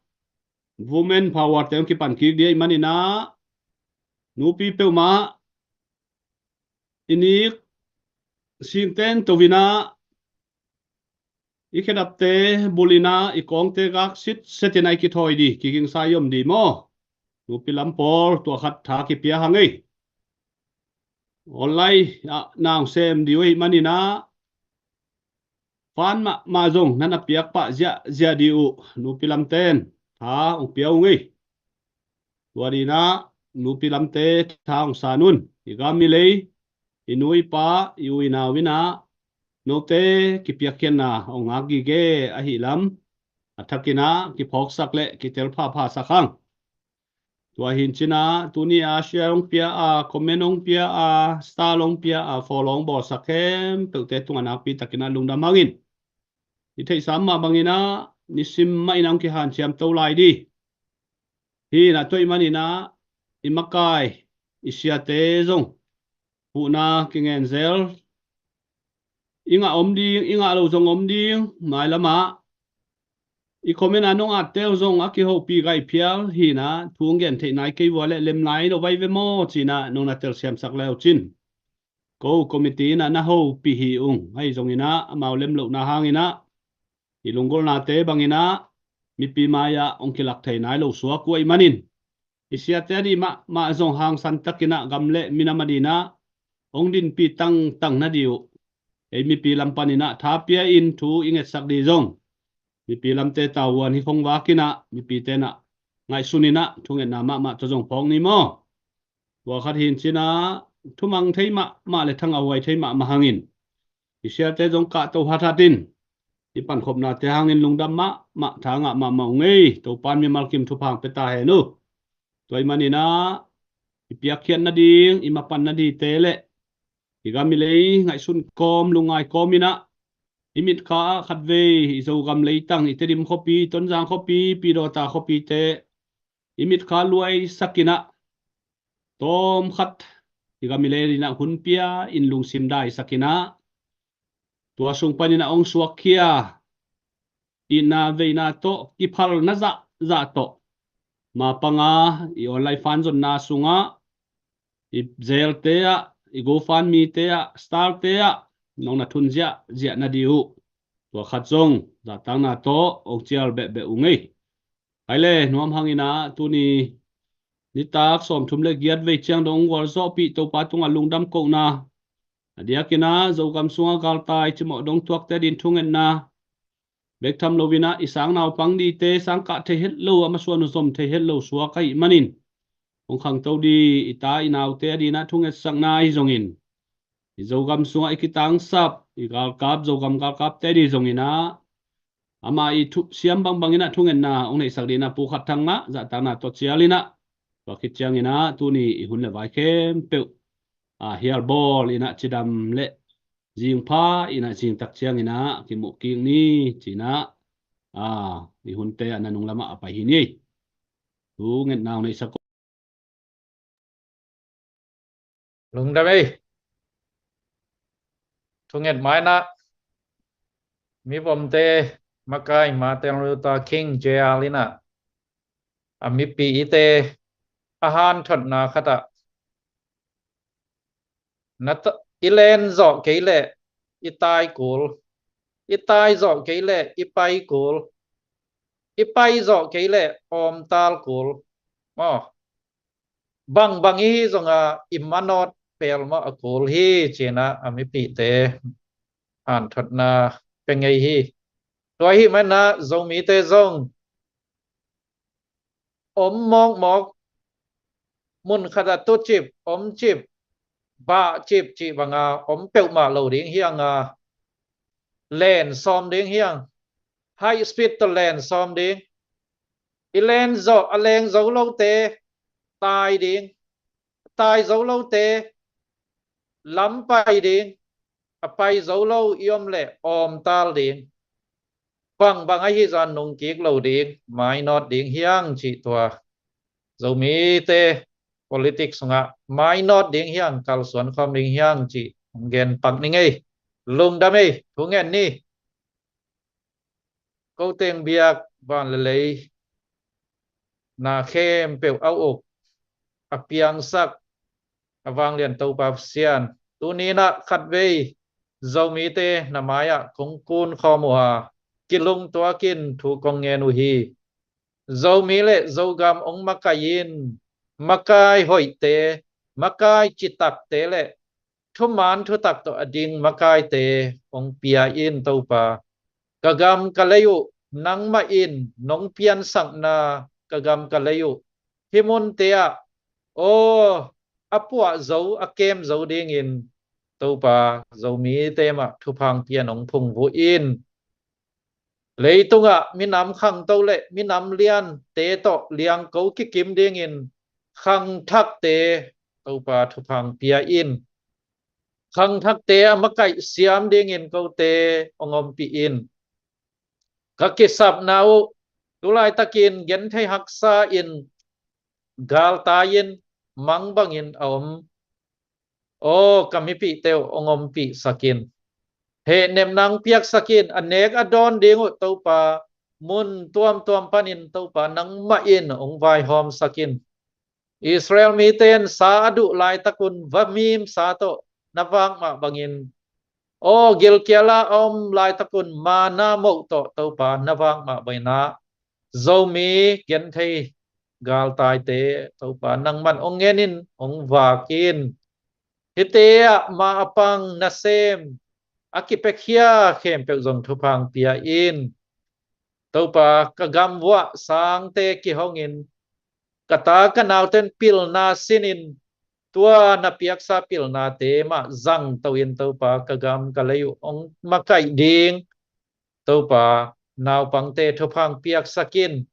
women power te hong kipan kik dih ahih manin ah, nupi peuhmah i nik singten to in ah, i khedapte bul in ah, i kawngte gak sitset in ah i kithawi dih, kigingsa i om dih maw? Nupi lam pawl, tua khat tha kipia hang ei. Online ah na hong sem dih uh ahih manin ah, fan mahmah zong na na piak pah ziahziah dih uh. Nupi lamten tha hong pia uh ngei. Tua dih in ah nupi lamte tha hong san un. I gam i lei, i nu i pa, i u i nau in ah note kipiakkhiatna hong ngak gige ahih lam a thakin ah kiphawksak leh kitel phaphasak hang. Tua hi in cin ah tuni a share hong pia a, comment hong pia a, star hong pia a, follow hong bawlsak khempeuhte tungah nakpi takin ah lungdam hang in. I theihsa mah bangin ah nisim mah in ah hong kihanciam to lai dih. Hi in ah tua ahih manin ah i makai, i siate zong huhna kingen zel. I ngah om ding, i ngah lo zong om ding, mailam ah i comment a nong atte uh zong a kihopih gaih phial hi in ah, thu hong gen theih nai kei ua leh lem lai lo vai ve maw ci in ah nong na telsiamsak le uh cin. Ko committee in ah na hopih hi ung. Ahi zongin ah amau lem lohna hangin ah i lunggulhnate bangin ah mipi mai-ah hong kilak thei nai lo suak uh ahih manin, i siate a dih mahmah zong hangsan takin ah gam leh minam a dih in ah hong dinpih tangtang na dih uh. Ei mipi lam panin ah tha pia in thu i ngetsak dih zong, mipi lamte tavuan hi khong vakin ah mipite in ah ngaihsun in ah thungetna mahmah tawh zong phawk ni maw? Tua khat hi in cin ah, thumang thei mahmah leh thang a huai thei mahmah hangin i siate zong kahto hathat in, i pankhopnate hangin lungdam mahmah, tha ngah mahmah ung ei. Topa'n mimal kim thupha hong pia ta hen uh. Tua ahih manin ah i piakkhiat nading, i mapan nadingte leh i gam i lei ngaihsun kawm, lungngai kawm in ah, i mitkha ah khatvei i Zogam leitang, i Tedim khuapi, Tonzang khuapi, Pidawta khuapite i mitkha luaisak in ah, tawm khat i gam i lei a dih in ah hun pia in lungsim daisak in ah, tua sung panin ah hong suakkhia itna veina tawh, kiphalna zahzah tawh, mapang a i online fan zonna sungah, i Zelle-te ah, i GoFundMe-te ah, star-te ah nong na thun ziahziah nading uh, tua khat zong zahtakna tawh hong cial behbeh ung ei. Hai le, nuam hang in ah tuni nitak sawmthum leh giat vei ciang dong gualzawhpih Topa tungah lungdam kohna, a diakin ah Zogam sungah galtai cimawh dong tuakte a ding thungetna, bek tham lo in ah i sang naupang dingte, sang kah thei het lo, a masuan uh zom thei het lo suak ahih manin, hong khangto ding i ta i naute a ding ah thungetsakna ahi zongin, i Zogam sungah i kitangsap i galkap, Zogam galkapte a ding zongin ah, amah i thusiam bangbang in ah thungetna hong neihsak ding in ah Pu Khat Thang mah zahtakna tawh cial in ah, tua khit ciangin ah tuni i hun leh vai khempeuh a, hial bawl in ah cidam le zingpha in ah zingtak ciangin ah kimuh kik ni ci-in ah, a, i hunte ah nanung lamah a pai hi ni. Thu ngetna hong neihsak. Lungdam ei. Thunget mai-in ah mivomte makai Martin Luther King Junior in ah a mipihte a hanthotna khat ah na ta-, i len zawh kei leh i tai kul, i tai zawh kei leh i pai kul, i pai zawh kei leh awmtal kul. Maw, bangbang i hi zongah i manawt pelmawh a kul hi ci-in ah a mipihte hanthotna pia ngei hi. Tua ahih manin ah Zomite zong om mawkmawk, mun khat ah tucip, omcip, bahcip cih banga om peuhmah lo ding hi hang a, len sawm ding hi hang. High speed tawh len sawm ding. I len zawh a leng zo lote tai ding. Tai zo lote lam pai ding. A pai zo lo i om leh awmtal ding. Bangbang ahi zongin nungkik lo ding, mainawt ding hi hang cih tua. Zomite politics sungah mainawt ding hi hang, kalsuan khawm ding hi hang cih hong gen pak ning ei. Lungdam ei, thungen ni. Ko teng biak van le lei na khempeuh a uk, a piangsak, a vanglian Topa Pasian, tuni-in ah khatvei Zomite na mai-ah kong kun khawm uh a, kilungtuakin thu kong ngen uh hi. Zomi le Zogam hong makaih in, makai hoihte, makai citakte le thuman thutak tawh a ding makaite hong pia in Topa. Ka gam ka lei uh nangmah in nong piansakna, ka gam ka lei uh hih munte ah, aw, a puah zo, a kem zo dingin Topa, Zomite mah thupha hong pia in hong phungvuh in. Leitungah minam khangto le minam liante tawh liangko kikim dingin khangthakte Topa thupha hong pia in. Khangthakte a makaih siam dingin kote hong ompih in. Ka kisapna uh tu laitakin genthei haksa in galtai-in mang bangin a om. Aw, ka mipihte uh hong ompihsak in. Hehnepna hong piaksak in, a nek a dawn ding uh Topa, mun tuamtuam panin Topa nangmah in hong vaihawmsak in. Israel mite in sa a duh laitakun vamim sa tawh na vak mah bangin, aw, gilkial a om laitakun manna moh tawh Topa na vak mah bangin ah, Zomi genthei galtaite Topa nangman hong ngen in, hong vak in. Hihte ah ma a pang nasem a kipiakhia khempeuh zong thupha hong pia in. Topa, ka gam vuah sangte kihongin, ka ta ka nauten pilna sinin, tua na piaksa pilnate mah zangto in Topa, ka gam ka lei uh hong makaih ding Topa, naupangte thupha hong piaksak in.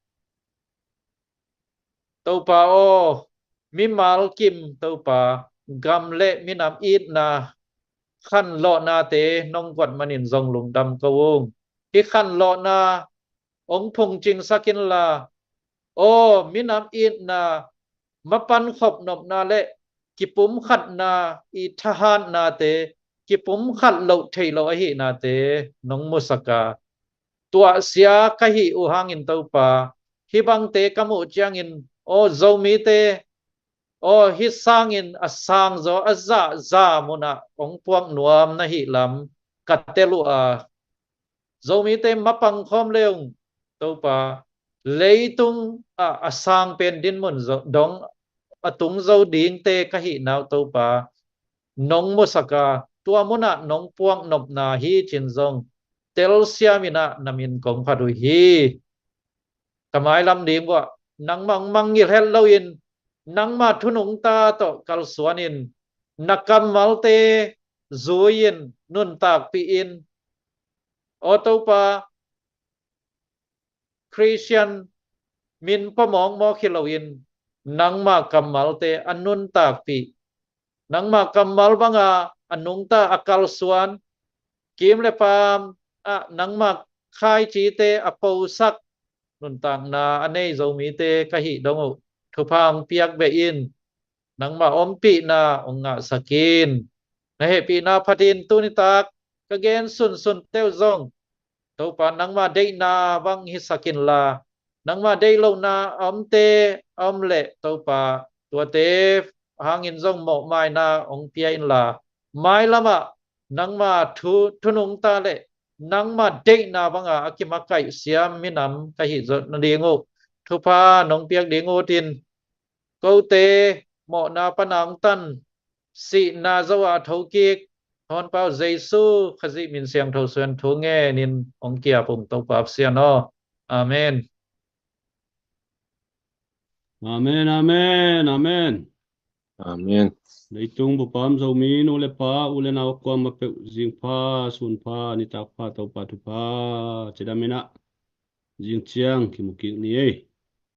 Topa aw, mimal kim Topa, gam le minam itna khanlawhnate nong guat manin zong lungdam ko ung. Hih khanlawhna hong phungcingsak inla, aw, minam itna mapan khop nopna le kipumkhatna, i thahatnate, kipumkhat loh theih loh ahihnate nong musak a, tuahsia ka hih uh hangin Topa, hih bangte ka muh ciangin, aw, Zomite, aw, hih sangin a sangzaw a zahza munah hong puak nuam na hih lam ka tel uh a, Zomite mapang khawm le ung Topa, leitung ah a sang pen dinmun zo-, dong a tung zo dingte ka hihna uh Topa, nong musak a, tua munah nong puak nopna hi cin zong telsiam in ah na min kong phat uh hi. Ka mailam ding uah nangmah hong mangngilh het loin, nangmah thunungta tawh kalsuanin, na kammalte zui-in nuntakpih in. Aw Topa, Khristian min pua mawkmawk hi loin, nangmah kammalte a nuntakpih nangma kammal banga a nungta a kalsuan, kim le paam ah nangma khaicite a posak nuntakna a nei Zomite ka hih dong uh thupha hong piak beh in. Nangma ompihna hong ngahsak in. Na hehpihna phatin tuni tak ka gen sunsun teuh zong Topa nangma deihna bang hisak inla, nangma deih lohna a omte a om leh Topa tuate hangin zong mawhmaina hong pia inla, mailamah nangma thu, thunungta le nangma deihna banga a kimakaih siam minam ka hih zawh nading uh thupha nong piak ding uh tin, kote mawhna pana hong tan, sihna zo a thokik Honpa uh Jesu Khazih min siangtho suan thu ngenin hong kiap ung Topa Pasian aw. Amen. Amen, amen, amen. Amen. Leitung bup a om Zomi nu le pa, u le nau kuamah peuh zingpha, sunpha, nitakpha, Topa thupha cidam in ah zing ciang kimu kik ni ei.